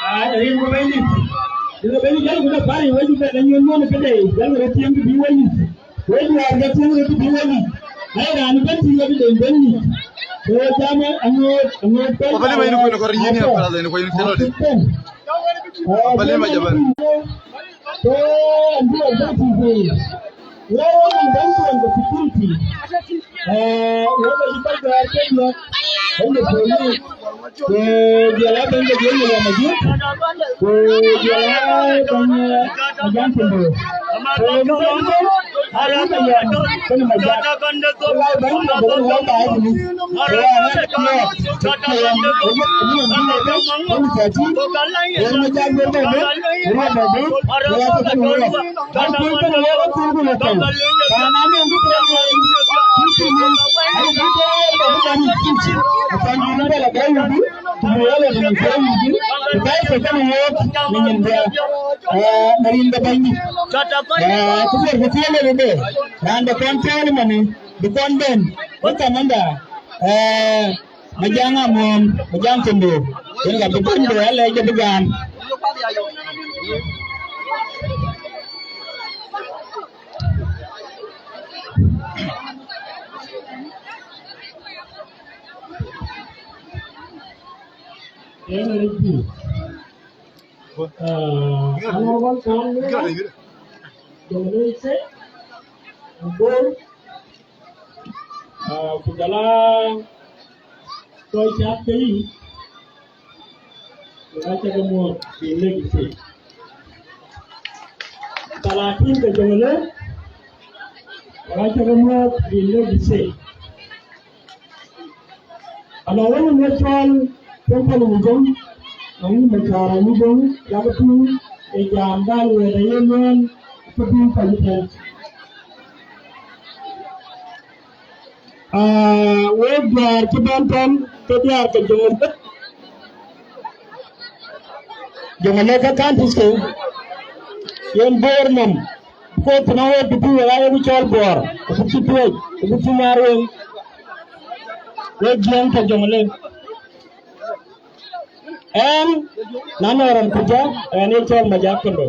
Aa, rin ku Bɛ̈nydït. Rin ku Bɛ̈nydït, jal ku dap pär ë wec bɛ̈n, anyuɔn muɔn këde, jal ku dap tiɛm të bï wec. Wek wäär ke tïŋ röt bï wek yic, na ye raan bɛ̈n tïŋ röt den bɛ̈n yic, ke we jam aŋoot, aŋoot bɛ̈n. Wapalima yïn kuën kɔr yïn ya brother, yïn kuën yïn tënɔdï. Wapalima jaban. So, and do a bɛ̈n tïŋ röt. Wek wek bɛ̈n tïŋ the security. Eh, wek bɛ̈n bɛ̈n gäär kek lɔ, bɛ̈n de police. Ku jɔl a bɛ̈ny de Jɔŋ Lɛm Ajïth, ku jɔl a bɛ̈ny, eh, Majak Kundo. Ku bɛ̈ny de, a bɛ̈ny de Jɔŋ, bɛ̈ny Majak. Ku la bɛ̈ny de Jɔŋ Lɛm Ajïth. Ku la bɛ̈ny de Jɔŋ, ku bɛ̈ny de Jɔŋ, ku bɛ̈ny de Jɔŋ. Ku la bɛ̈ny de Jɔŋ, ku la bɛ̈ny de Jɔŋ. Raan de kɔn cɔl ëmënë, bï kɔn bɛ̈n, bï kɔmanda, eh, Majak Amuɔ̈ɔ̈m, Majak Kundo, yen ka bï bɛ̈n bï alɛc bï gam. Yen ë rëcdu. Ah, Honorable Kan Luel, Jonglei State, Bor, ah, ku jɔl a kɔc cath ke yï, wek acä ke muɔ̈ɔ̈th bï lëk ë state. Thalatin ke Jonglei, wek acä ke muɔ̈ɔ̈th bï lëk ë state. Ala wën ë cɔl Temple Mujong, Manyuc Macara Mujong, yak tuŋ ë jam bä lueel ë ye lueel, ke bï kɔc tɛ̈n. Aa, wek diäär cï bɛ̈n tɛ̈n, ke diäär ke Jonglei. Jonglei ke counties ke, yen Bor nɔm. Because tënë wek bï wek aa yeku cɔl Bor, ku cï tuɔɔc, ku cï määr weŋ. Wek Jiëëŋ tɔ̈ Jonglei. Ɣɛn, na nɔŋ raan ku jɔ, ɣɛn ë cɔl Majak Kundo.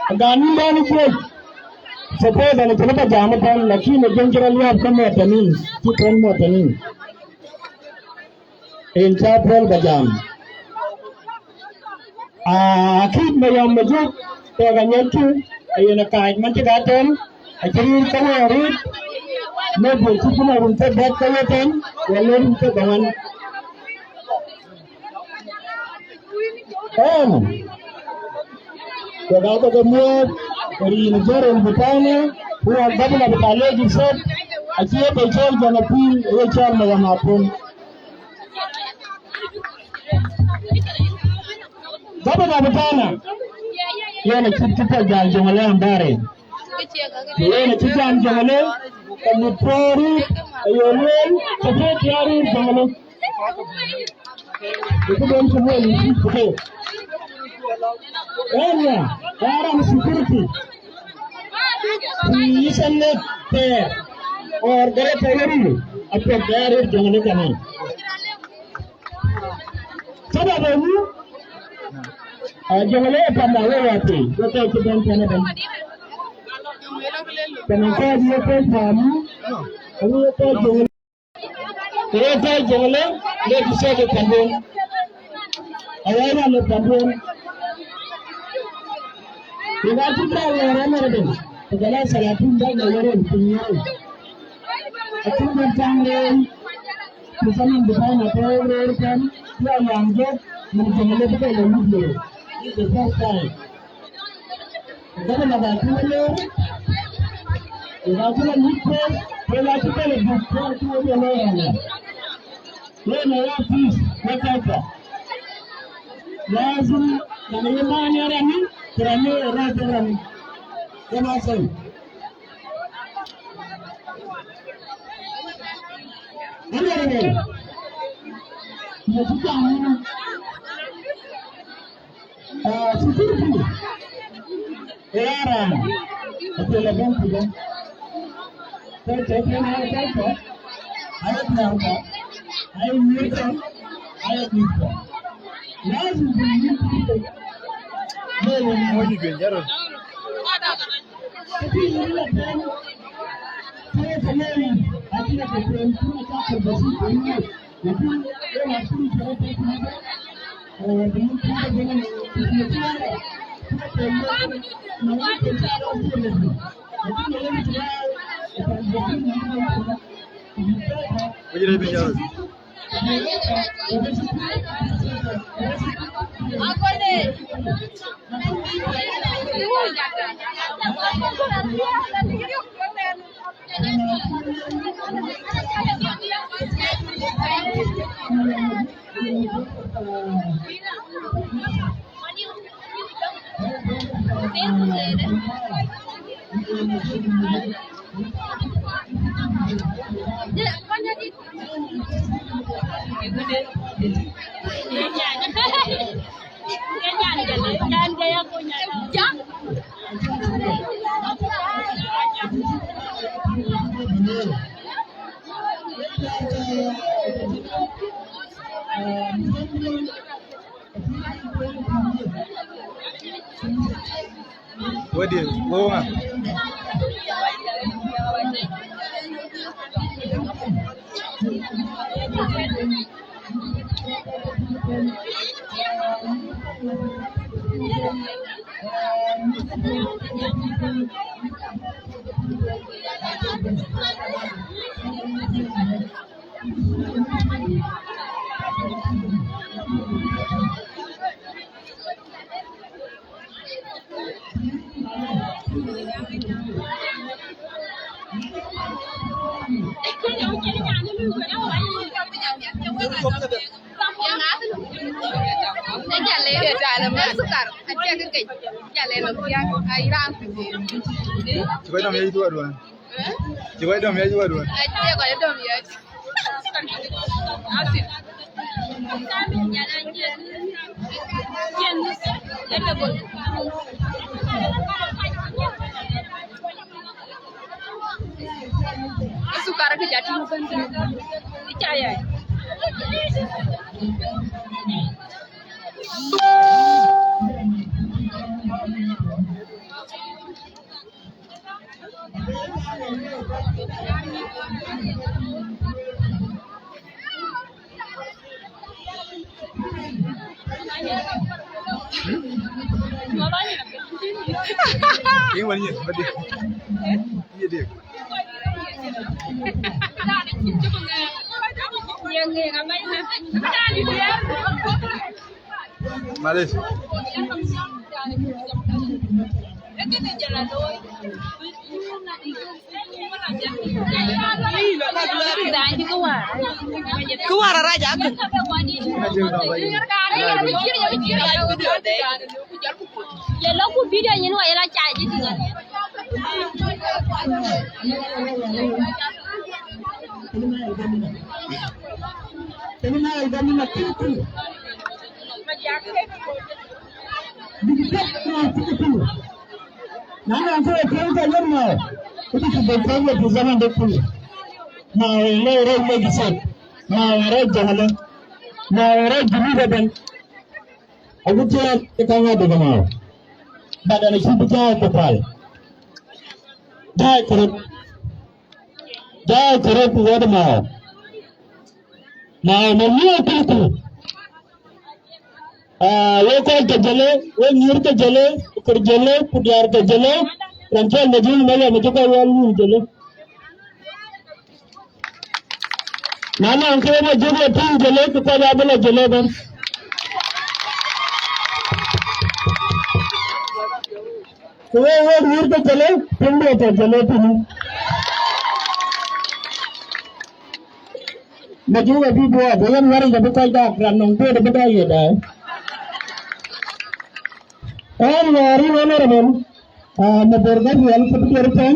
Agam nïn bɛ̈n ë cuëc. Suppose ɣɛn acïn bä jam ëtɛ̈n, lakin ë jɔŋ cï rɔt liääp ke muɔ̈ɔ̈th tënë, cï tɛ̈n muɔ̈ɔ̈th tënë. Yen cä puɔl bä jam. Aa, akït Mayɔm Majök, kek anyɛckï, ayen akaac man cï gat tɛ̈n, acï rïïr ke wëë arït, maybe cï bï run ke bɛ̈t ke wëë tɛ̈n, wala run ke bä ŋuan. Ɣɛn, kek aa kɔc ke muɔ̈ɔ̈th, rin General Butana, ku ɣɔn gabna bï ka lec ë thok, acï ye bɛ cɔl jɔn apïïr, ë ye cɔl Mayɔm Apul. Gabna Butana, yen acït cï tɔ̈ jäl Jonglei ambare. Ku yen acï jam Jonglei, ke mit puɔ̈u rïïr, aye lueel, ke piɛth thiaar rïïr Jonglei. Ku këden cï lueel ë cït këde. Ɣɛn ya, ɣɛn raan security. Ku yï cä lek thɛɛr, or gɛrɛ thɛɛr rïïr, apiɛth bɛ ya rïïr Jonglei kanan. Sabab ëmën, aa, Jonglei ë panda wek wäthii, wek kɔc cï bɛ̈n tɛ̈n ëbɛ̈n. Tënë kɔc ye kɔc paamë, awu ye kɔc Jonglei. Ku ye kɔc Jonglei, lek cï cɔk ë panduön. Awär raan ë panduön. Ku ka cï bä lɔ rɛ̈m ëbɛ̈n, ku jɔl a thalatin bäk lɔ rɛ̈m piny ëbɛ̈n. Acïn bɛ̈n taŋ rëër. Ku zaman bï bɛ̈n atɔ̈ rëër tɛ̈n, cï a yam jɔt, min Jonglei bï bɛ lɔ muk lëu. It's the first time. Ku gabna bä cï lɔ lëër, ku bä cï lɔ muk kueer, ku bä cï bɛ lɔ buk kueer cï wek bɛ lɔ rɔ̈ɔ̈k. Yen aya peace, wek kɔckë. Lazim, na ye man ë rani, ku rani ë rɔ̈ɔ̈k ë rani. Ke ma thël. Honorable, na ci jam, ah, security, eh, ya raan, ate la bɛ̈n tëde. Tɛ̈ tɛ̈ tɛ̈ na tɛ̈ tɛ̈, ayek nhiaar kɔ̈k, ayek nyïïr kɔ̈k, ayek mïth kɔ̈k. Lazim bï yïn tïŋ. Moc juëc jaril. Moc juëc jaril. Wadiɛ̈, wo ŋa? Cï kɔc dɔm yec duɔ̈ɔ̈r duɔ̈n. Cï kɔc dɔm yec duɔ̈ɔ̈r duɔ̈n. Sukar ke jat tïŋ bɛ̈n tënë. Ë ca yai. Ë wën yïn, wën dï. Yï dï. Malish. Kë wäär arac akën. Ye lɔ ku video nyin wa ye la cai jï tïŋ. Na nɔŋ kë piɛŋ ke yök Mao, ku bï cï bɛ̈n piɛŋ we pi zaman de kulu. Mao ë lɔ rɛ̈c Mecï South, Mao ë rɛ̈c Jonglei, Mao ë rɛ̈c Junub ëbɛ̈n. Agut thiɔ̈k ke kaŋ aa dek Mao, but an acï bï jai ku päl. Jai këröt, jai këröt ku wɛ̈t Mao. Mao në liëëu kulu kulu. Aa, wek kɔc ke Jɔlë, wek nyïïr ke Jɔlë, ku kër Jɔlë, ku diäär ke Jɔlë, raan cɔl Majuk Maya, Majuk ka wal wun Jɔlë. Na nɔŋ ke Majuk la tïŋ Jɔlë, ku kɔc abï la Jɔlë bɛ̈n. Ku wek, wek nyïïr ke Jɔlë, piŋdu atɔ̈ Jɔlë tënë. Majuk abï buɔɔth, ë yen wär yic abï kɔc dak, raan nɔŋ duëër abï dɔc ye daai. Ɛn wäär yïn honorable, ah, Mabor Gabriel, ke bï duëër tɛ̈n.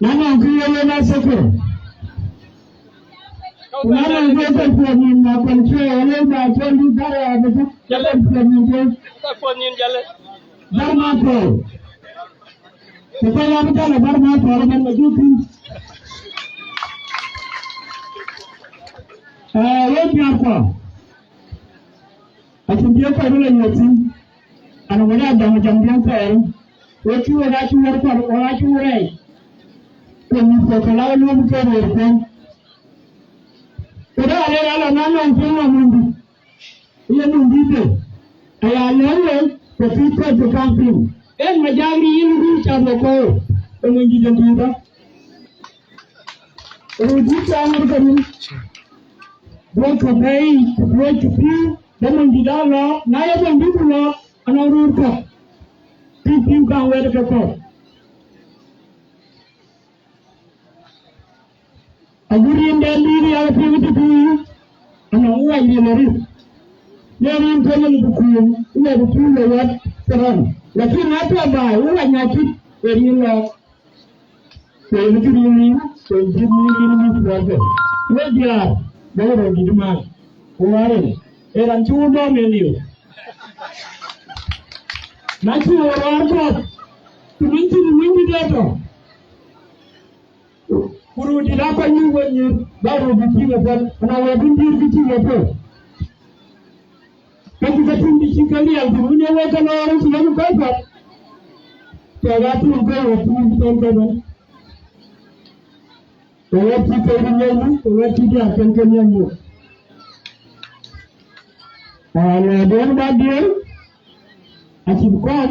Na nɔŋ kë ye yen a thok. Ku na nɔŋ kë ye thok puɔth nyin na kɔn cuɛ, ale ba cɔl dït dhär ya bï thok, ke thok puɔth nyin ke. Thok puɔth nyin jale. Dhär ma thok. Ku kɔc abï jal a dhär ma thok, abɛn ma juk thïn. Ee, wek diäär kuɔ. Acïn bï kɔc röt la nyuɔ̈th thïn, an, wën aa dɔm jam diɛ̈n thɛɛr, wek cï wek aa cï wär kuɔl, wek aa cï wär rɛɛc, ke mïth kɔ̈k ke la luɔm ke röör kuɔ̈n. Ku dɛ alɛɛr ala na nɔŋ piŋ ë Mundït, ye Mundït de, aya lɛ̈k we, ku cï kɔc bï kaŋ piŋ. En Majak rin ruu cath we kɔ̈u, ë Mundït de Mundït. Röördït cä ŋot ke rin, duɔ̈kkë bɛ̈ɛ̈i, ku duɔ̈c cï pïïu, bä Mundït aa lɔ, na ye Mundït ku lɔ, anɔŋ röör kɔ̈k, pïïu pïïu kaŋ wɛ̈t ke kɔ̈k. Agut rin dɛn dïït ë yak piŋ të pïïu, anɔŋ wac rin arït. Ye rin ke yen bï kuum, ë yak bï pïïu le wɛ̈t ke rɔn. Lakin na tɔ baai, wac na cït, ë rin lɔ. Ku yen cï rin rin, ku yen cï rin rin mïth puɔ̈th ke. Wek diäär, bä röördït man, ku ŋuan en, ee raan cï wun dɔm en liu. Na cï wo rɔɔr kɔ̈th, ku min cïn winy bï dee tɔ. Ku röördït aa kɔc nyuc wek nyïïr, bä röördït cï ke puɔ̈th, ku na wek bï diëër kë cï ke puɔ̈th. Ke cï ke tïŋ bï cï ke riɛl, ku wun ye wek ke lɔɔr, cï wek kɔc puɔ̈th. Kek aa tuŋ ke wek tuŋ cï thɛn ke bɛ̈n. Ke wek cï ke rin yen, ke wek cï diäär ken ken yen yök. Aa, le duɔ̈n bä diëër, acïn kɔc,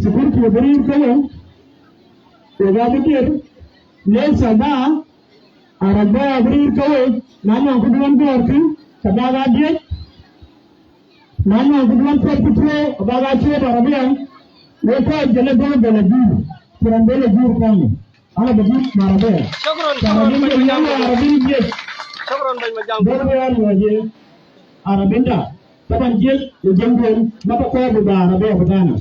security bï rïïr ke we, wek abï diëër, le thaba, arabia bï rïïr ke we, na nɔŋ këduɔ̈n gɔ̈ɔ̈rkï, ke bäk aa diëc, na nɔŋ këduɔ̈n puɔ̈th cï tuɔɔu, ke bäk aa ciëët arabia, wek kɔc jël ë bɛ̈n bɛ̈n ajuur, ku rɔn bɛ̈n ajuur kɔ̈ɔ̈ŋ. Ana bï dït marabia. Shukran, shukran, Bany Majak. Arabia diëc. Shukran, Bany Majak. Bï rɔn bɛ̈n ajuur. Arabinda, taban diëc, ë jam duɔ̈n, ma ba kɔɔr bï ba arabia bï tana.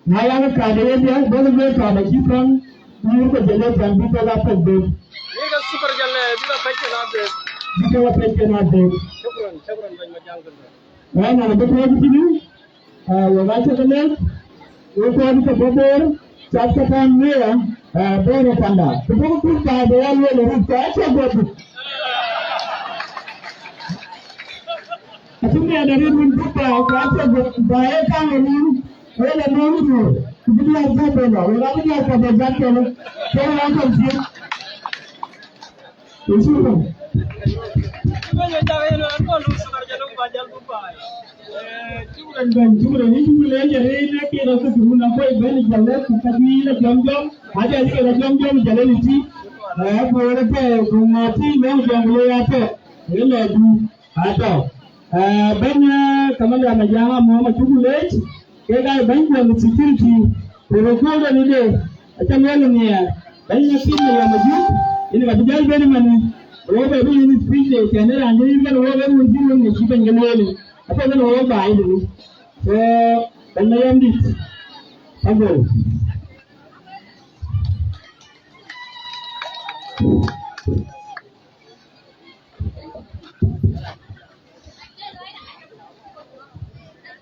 Na yak kaat ë yen diäk, bä ke lueel kaat acï kaŋ nyuur, ke jël ë kaŋ bï kɔc aa pɛ̈c bek. Bï ke super jël, bï ke pɛ̈c ke na bek. Bï ke pɛ̈c ke na bek. Shukran, shukran, Bany Majak. Ɣɛn an, abï tuɔɔc tënë, aa, wek acä ke lec, wek kɔc ke bɔ̈ Bor, cath ke tɛ̈n Nuer, aa, Bor ë panda. Ku duɔ̈kkë kuc baai bï ya lueel ë rut, ku acä guɔ̈p. Acï miɛt arëët wën buk baai, ku acï guɔ̈p, baai ee kaŋ ë nin, wël ë nööm ë duöör, ku bï diäär guɔ̈p ë lɔ, wek abï diäär kɔ̈k bɛ jat kɔ̈k, ke wek acä thiëëc. Shukran. Eh, shukran bɛ̈ny, shukran. Yïn cuk leec arëët, ee kek rɔt thukul, na kɔc bɛ̈n ë jɔl, ku ka juëc rɔt jɔm jɔm, ade acï ke rɔt jɔm jɔm jɔl ë tï. Eh, ku rɔt pɛɛi, ku ŋa tï nɔŋ jɔŋ le ya pɛ̈k, ë lɔ du. Atɔ̈. Eh, bɛ̈ny, eh, Kamanda Majak Amɔ̈ɔ̈m acuk leec, kek aa bɛ̈ny jɔl security, ku röt kööl de nu de, aca lueel nhiɛɛr, bɛ̈ny na kïn Mayɔm Ajup, yen ka bï jäl bɛ̈n ëmënë, wok bɛ bï yen speech de, cɛn ë raan cï yen kɛn wok ë run cï wun ŋic cï bɛ̈ny ke lueel, aca kɛn wok baai de nu. So, bɛ̈ny Mayɔm dït, agoi.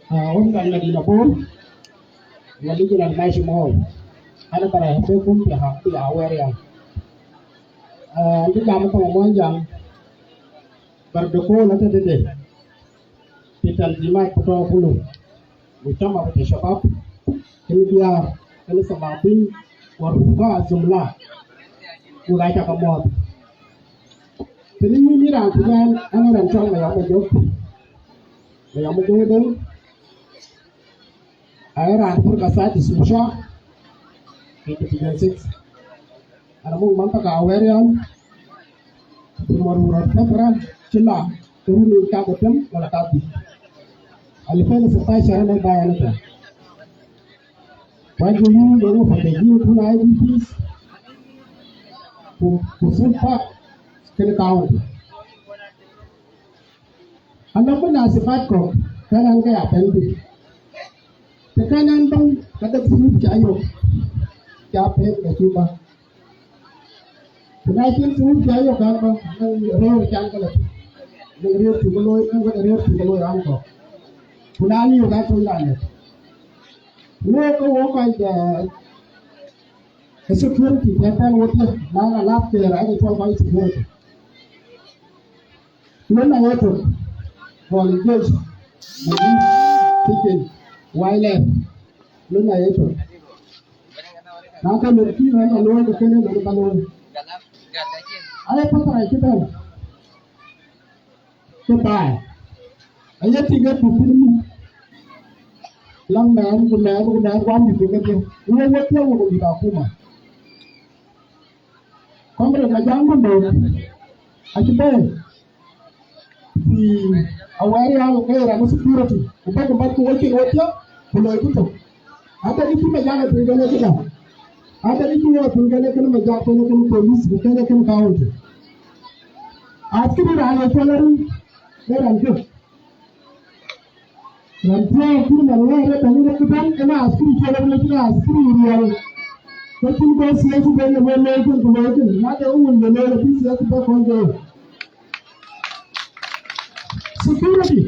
Ah, wok kan Madina Bor, wali jiran mashi mall. Ana bara be kum bi ha bi awɛr ya. Eh, ndi jam ko mo jam. Bar de ko la tede de. Pitan di ma ko to kulu. Mujtama bita shabab. Kini biar, kini sababin, wa rufa jumla. Ku ga ta ka mo. Kini ni ni ran tuan, ana ran tuan ma ya ma jok. Ma ya ma jok den. Ai ran furka sadis musha fi division six. Ana muk mantaka Awerial, fi marura fatra, cila, kuruni ka betem wala ka bi. Alfen sitashar ana baya nita. Waju yu yungu fata jiu kuna I D Ps. Ku, ku sulta kene county. Ana ku nasibat kɔ̈k, kan an ke ya pɛ̈n piny. Të kan an bäny, ka dek thurup ca yök, ca pɛ̈n ka cï bä. Ku na cïn thurup ca yök an bä, naŋ rëër can ke lɔ tïŋ. Naŋ rëër cuk looi, naŋ wën rëër cuk looi raan kɔ̈k. Ku na liu ka tuny raan dɛ̈t. Wok ke wok kɔc, eh, security, tɛ̈n tɛ̈n wok thiëk, na ŋa lap ke raan ë tuɔl kɔc security. Lon aye tök, police, police, chicken, wildlife. Lon aye tök. Na ka lon kï rɛ̈n aloi, ke kënë lon ka loi. Aye pɔ̈th rɛc cï bɛ̈n. Ke baai. Aye tik ë dupiir. Laŋ mɛɛn, ku mɛɛn, ku mɛɛn, ku amïth ke kedhie. Ku wek wek piɔ̈u wek wïït akuma. Comrade Majak Mumbo, acï bɛ̈ɛ̈i. Fi Awerial ke raan security, ku bäk, ku bäk, ku wecin wecin, ku loi ku thok. Ata ni cï Majak thïn gɛlë këda. Ata ni cï wɔ thïn gɛlë kënë Majak, kënë, kënë police, ku kënë, kënë county. Askiri raan ye cɔl arï, ee raan kë. Raan thiɔ̈k cï man ŋɛɛr ë bɛ̈ny rɔt këbɛ̈n, ëna askiri cɔl arï, cïn askiri riɛl. Ke cïn bɛ siasi bɛ̈n ë wël looi kënë ku looi kënë, na de wun de looi abï siasi bɛ kɔn ke. Security.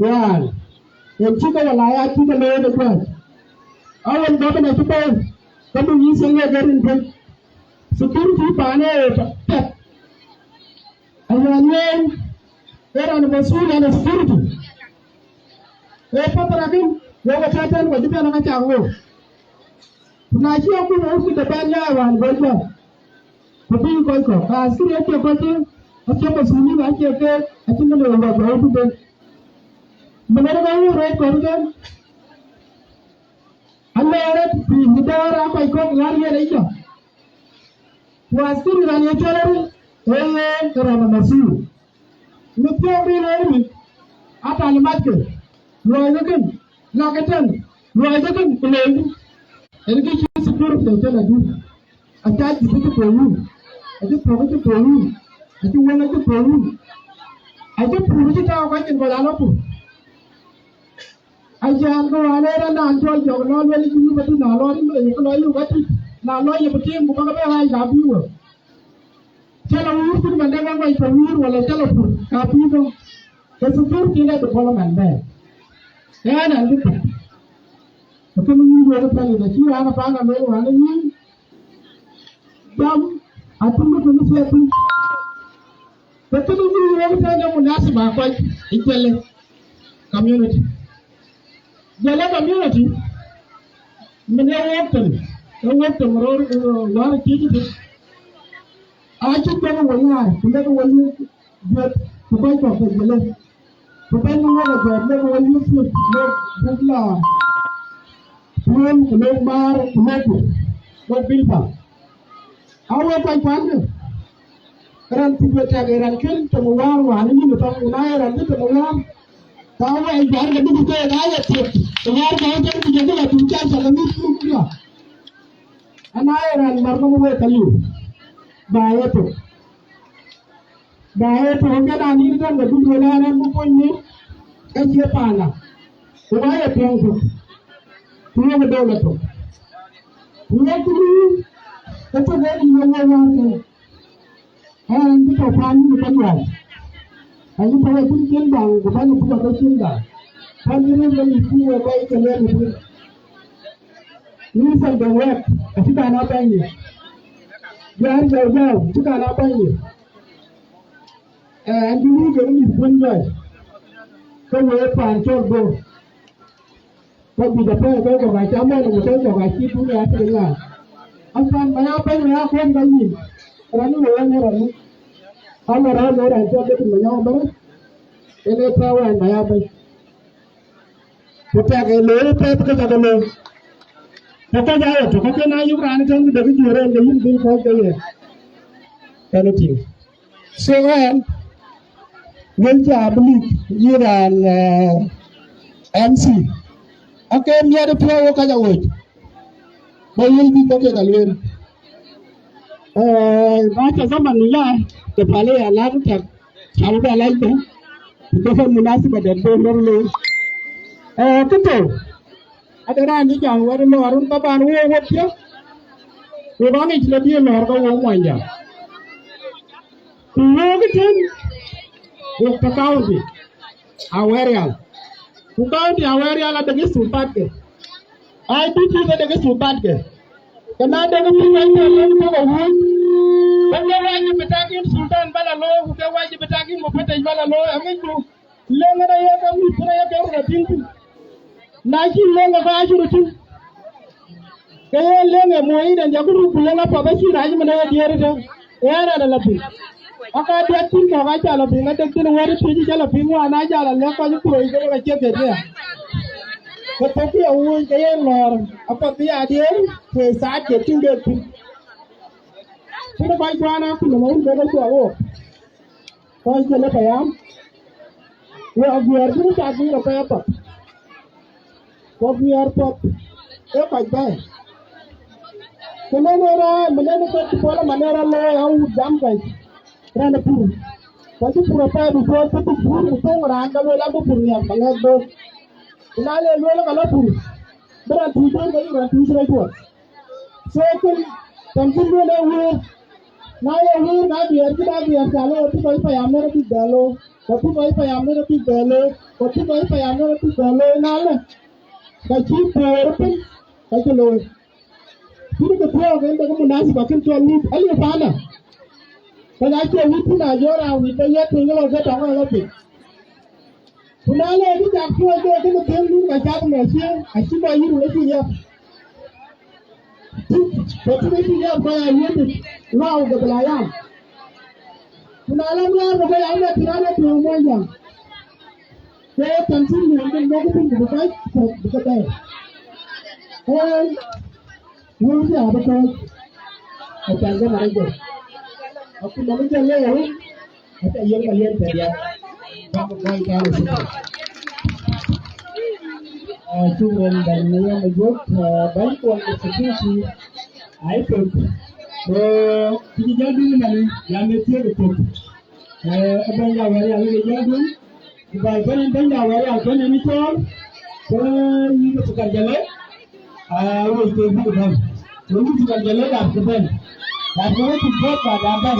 Wään, en cï ke wala ya cï ke looi de kuɛ̈ɛ̈t. Awën gɔbën acï bɛ̈ɛ̈i, ke bï yï thiëŋ ye ke rin piny. Security paan ee piɛth. Ayan yen, ee raan masul an security. Ee path rakin, wek atɛ̈tɛ̈n kɔc cï bɛ̈n aka cak wek. Ku na cï akuma wut këde bɛ̈n nyaai wään gɔl jɔ. Ku bï kɔc kɔ̈k, ka askiri acie kɔc cï, acie masulin acie keek, acï ŋën ë wek bɛ wut ben. Mën ë ka wut rɛɛc kɔ̈k ben. Alɛɛr ë piny bï dɛɛr aa kɔc kɔ̈k ŋäär yen ë jɔ. Ku askiri raan ye cɔl arï, ee yen ke raan ë masul. Në piɔ̈u bï rëër mïth, aa talimat ke, luɔi ke kën, lak ëtɛ̈n, luɔi ke kën, ku looi ku. En kë cï security ëtɛ̈n adï, acä jïth cï puɔ̈u wun, acï thök cï puɔ̈u wun, acï wël acï puɔ̈u wun, acï pur cï tääu kɔc cin kɔc alɔ pur. Acan ke wään ee raan naan cɔl jɔk lɔ luel cï yïk atï na lɔ rin ke yök lɔ yök atï, na lɔ yök tim ku bäk bɛ ɣaac ka bï wek. Cä lɔ wïïr thïn man dek ŋɔc ke wïïr wala cä lɔ pur ka pïïr dɔ̈ŋ. Ke security de development bɛ̈ɛ̈r. Ɣɛn an bï pɛ̈n. Ke kën wïïr wek pɛ̈n yic acï raan ë paan America wään ë wïïr. Jam atum bï kën thiëëk thïn. Ke kën wïïr wek pɛ̈n de munasiba kɔc ë Jɛlë community. Jɛlë community, min ee wok tem, ee wok tem röör, röör wäär cït tït. Acï jɔk wël ŋaar, ku lek wël juët, ku kɔc kɔ̈k ke Jɛlë. Ku bɛ̈n wok ë juët, lek wël juët, lek buk la tueŋ, ku lek maar, ku lek ku, lek piny pal. Awek kɔc kuan kë, raan kuc we tɛk ë raan kën tɔ̈ wäär wään ë yïn ë tɔŋ, ku na ye raan bï tɔ̈ wäär, ka wɛɛc juaar ke bï ku keek aa ye thiëk, ku wäär ka wek bï jɔ bï la tum can ca ke mïth pur ku jɔ. Ana ye raan mär nɔm wek ka liu, ba ye tök. Ba ye tök ke na nïn tɔŋ ke duk wël aa raan bï kuny ni, ka cie paanda, ku ba ye piɔ̈ŋ tök, ku wek ë dɔ̈u la tök. Ku wek ku luui, ke tök ë yïn ë wek wäär ke. Ɣɛn cï tɔ̈ paan yïn ë Panyuɔɔc, ayï tɔ̈ ë piny cin daŋ, ku bäny ë piny ë piny cin daŋ. Paan yïn rëër lɔ yï piny ë bɛ̈ɛ̈i ke lɛ̈k ë piny. Minister de wek, acï kan a bɛ̈ny ye. Diäär Jɔu Jɔu, acï kan a bɛ̈ny ye. Eh, ɛn cï luui kek mïth kuën jɔc, ke wek paan cɔl Bor. Ke bï de pɛ̈i ke kɔ̈k acä mɔ̈l, ku ke kɔ̈k acï dun ya piny ŋa. Apan ba ya pɛ̈i ba ya kuën ka yïn. Rani wek ɛn rani. Ama rani wek rani cɔl David Manyɔk bɛ̈rɛ. Ënë pɛ̈i wɛn ba ya pɛ̈i. Ku tɛk ë looi pɛ̈th ke cak looi. Ku kɔc aa ye tök, ke na yök raan ëtɛ̈ɛ̈n, ku dek juöör en, ke yïn dhil kɔ̈ɔ̈c ke ye. Anything. So ɛn, wën cä bï lik yïn raan, eh, M C. Ake miɛt ë piɔ̈u wok kɔc awoc. Ba yïn bï bɔ̈ kek alueel. Eh, ba cä zaman ya, ke pale ya lat tak. Cä bï bɛ lac bɛ. Ku bä munasiba dɛ̈t bë lor looi. Eh, këtö. Ade raan cï jam wɛ̈t lɔɔr, ka ban wok wok piɔ̈u. Wok aŋic lɔ diëër lɔɔr ke wok muɔnyjäŋ. Ku wok ëtën, wok tɔ̈ county Awerial. Ku county Awerial adek sultan ke. I D P ke dek sultan ke. Ke na dek piny ë tɔ̈ lëŋ tök awuɔ̈c. Ke ke wajib bï tak yïn sultan ba la looi, ku ke wajib bï tak yïn mufattish ba la looi, aŋicku. Leŋ ënë ye ke mïth tën aye ke röt atïŋ thïn. Na cï leŋ ke kɔc acï röt tïŋ. Ke ye leŋ ë moi den jɔ ku ruk ku leŋ apath acï rac ëmën aye diëër ëtën. Ee ɣɛn ë la piŋ. Aka diɛt thïn kɔ̈k aca la piŋ, adek thïn wɛ̈t ë piöc aca la piŋ, wään aca la lɛ̈k kɔc ë kuöc ke wek acie dhiëth aya. Ke thökkï awuɔ̈c ke ye lɔ̈ɔ̈r apath bï ya diëër, ku ë thaat ke tïŋ de thïn. Kënë kɔc kuaan akun ëmɔ wun bï ke cuɔk wok. Kɔc cï lɔ payam, ku aguiɛɛr bï cak bï rɔt pɛ̈i apath, ku aguiɛɛr path ee kɔc bɛ̈ɛ̈i. Ku nɔn ë raan, më nɔn ë kɔc cï puɔl aman ë raan looi awut jam kɔc, raan ë pur. Kɔc cï pur apɛi bï puɔl cï bï pur ku thoŋ raan ke lueel abï pur nhiam ba ŋɛk bɔ̈. Ku na le lueel ka lɔ pur, bï raan tuuc bɛ̈n ke yïk raan tuuc rɔt cuɔt. So kën, tɛm cïn duɔ̈n ee wëër. Na ye wëër, na biɛɛr cï, na biɛɛr ca looi, bï kɔc payam ënë bïk bɛ looi, ku bï kɔc payam ënë bïk bɛ looi, ku bï kɔc payam ënë bïk bɛ looi, na lë, ka cï pöör piny, ka cï looi. Cïn kë thiɔ̈ɔ̈k en de kë munasiba kën cɔl wut, aliu paanda. Kɔc acie wut thïn, ajɔɔr raan wïc ke yiɛ̈t piny, ke lɔ ke tɔŋ ë lɔ piny. Ku na le bï jak tuɔɔc ke kën piŋ dun ka cath ŋɛk cie, acï kɔc yïn wël cï yäp. Ku cï wël cï yäp kɔc aa yïn dït, ŋɔɔu ke bï la yam. Ku na la nhiaar ke kɔc aa mɛt raan ë piɔ̈u muɔnyjäŋ, ke ye tɛm cïn luɔ̈ɔ̈m kën bɔ̈ ku piny ku bï kɔc thök bï ke bɛ̈ɛ̈i. Ɣɛn, wëu cï abï kɔ̈ɔ̈c, acan ke mat ëjɔ. Akuma bï jɔ lëu, Ata yen ka yen tɛ̈diak, bäk kɔc kɔ̈k ë shukran. Ah, shukran bɛ̈ny Mayom Mayom, ah, bɛ̈ny kuɔn ë security, ai thök. So, kï jɔ dun mani, ya me thiëëk ë thök. Eh, ë bɛ̈ny ja wɛ̈ɛ̈r ya lëk ë jɔ dun, ku ba bɛ̈ny, bɛ̈ny ja wɛ̈ɛ̈r ya kën ë ni cɔɔl, ke yïn ke thukar jɔlë. Ah, wek ke buk bɛ̈n. Wek ke buk bɛ̈n, jɔlë dap ke bɛ̈n. Dap ke wek cï puɔ̈th ba dap bɛ̈n.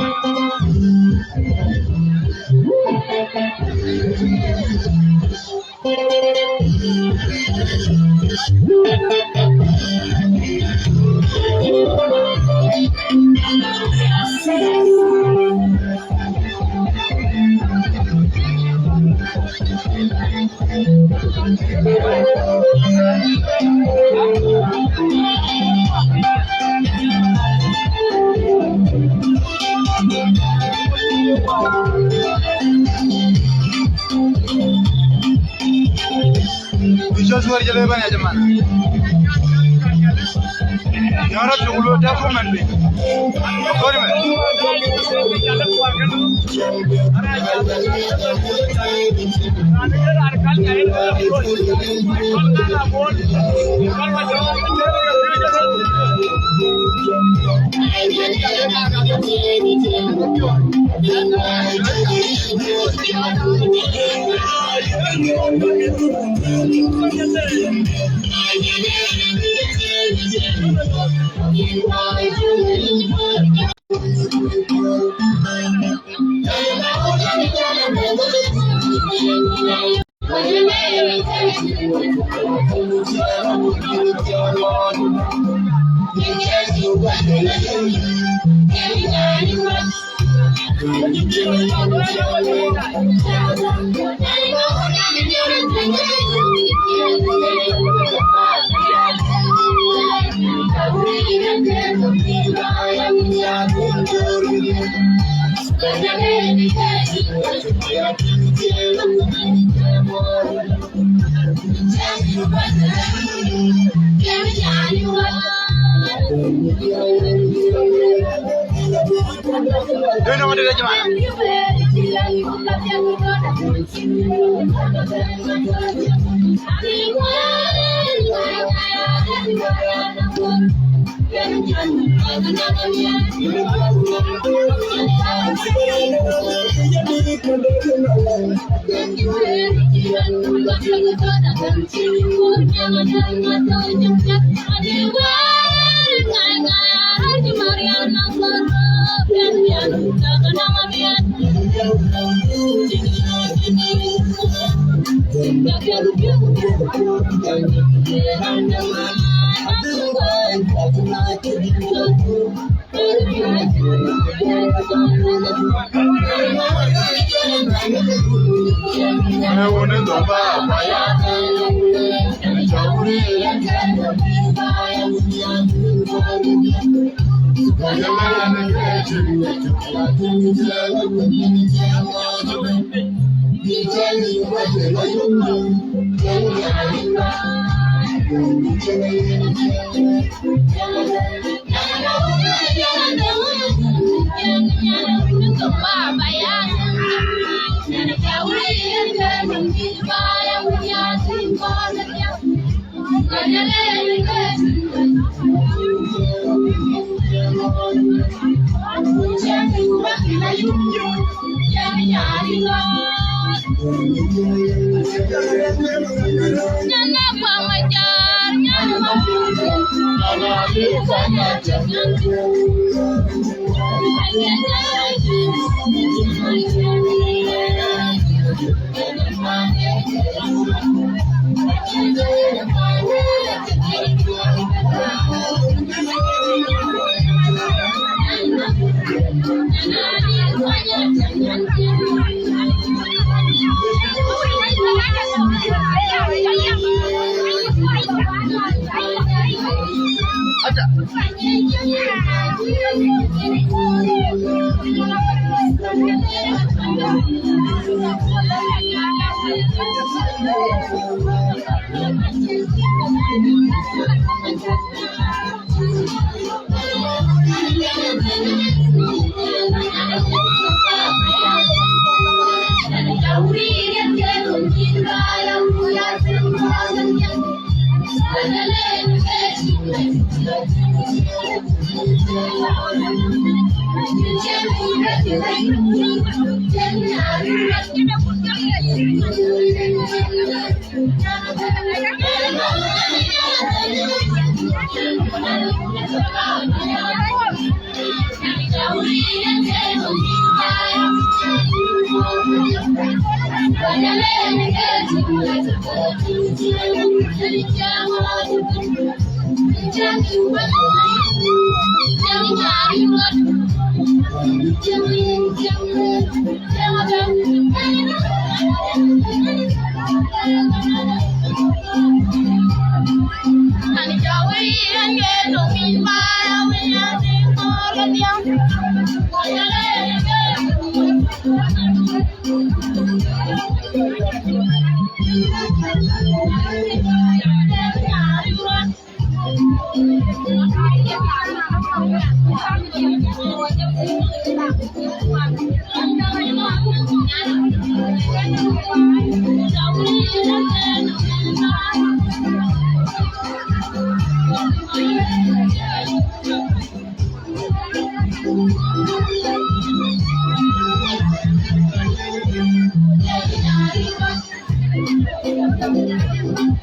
Joshua jël bɛ̈n ya jaman. Nɔrɔ tugulu ta kuman bi. Sorry, man.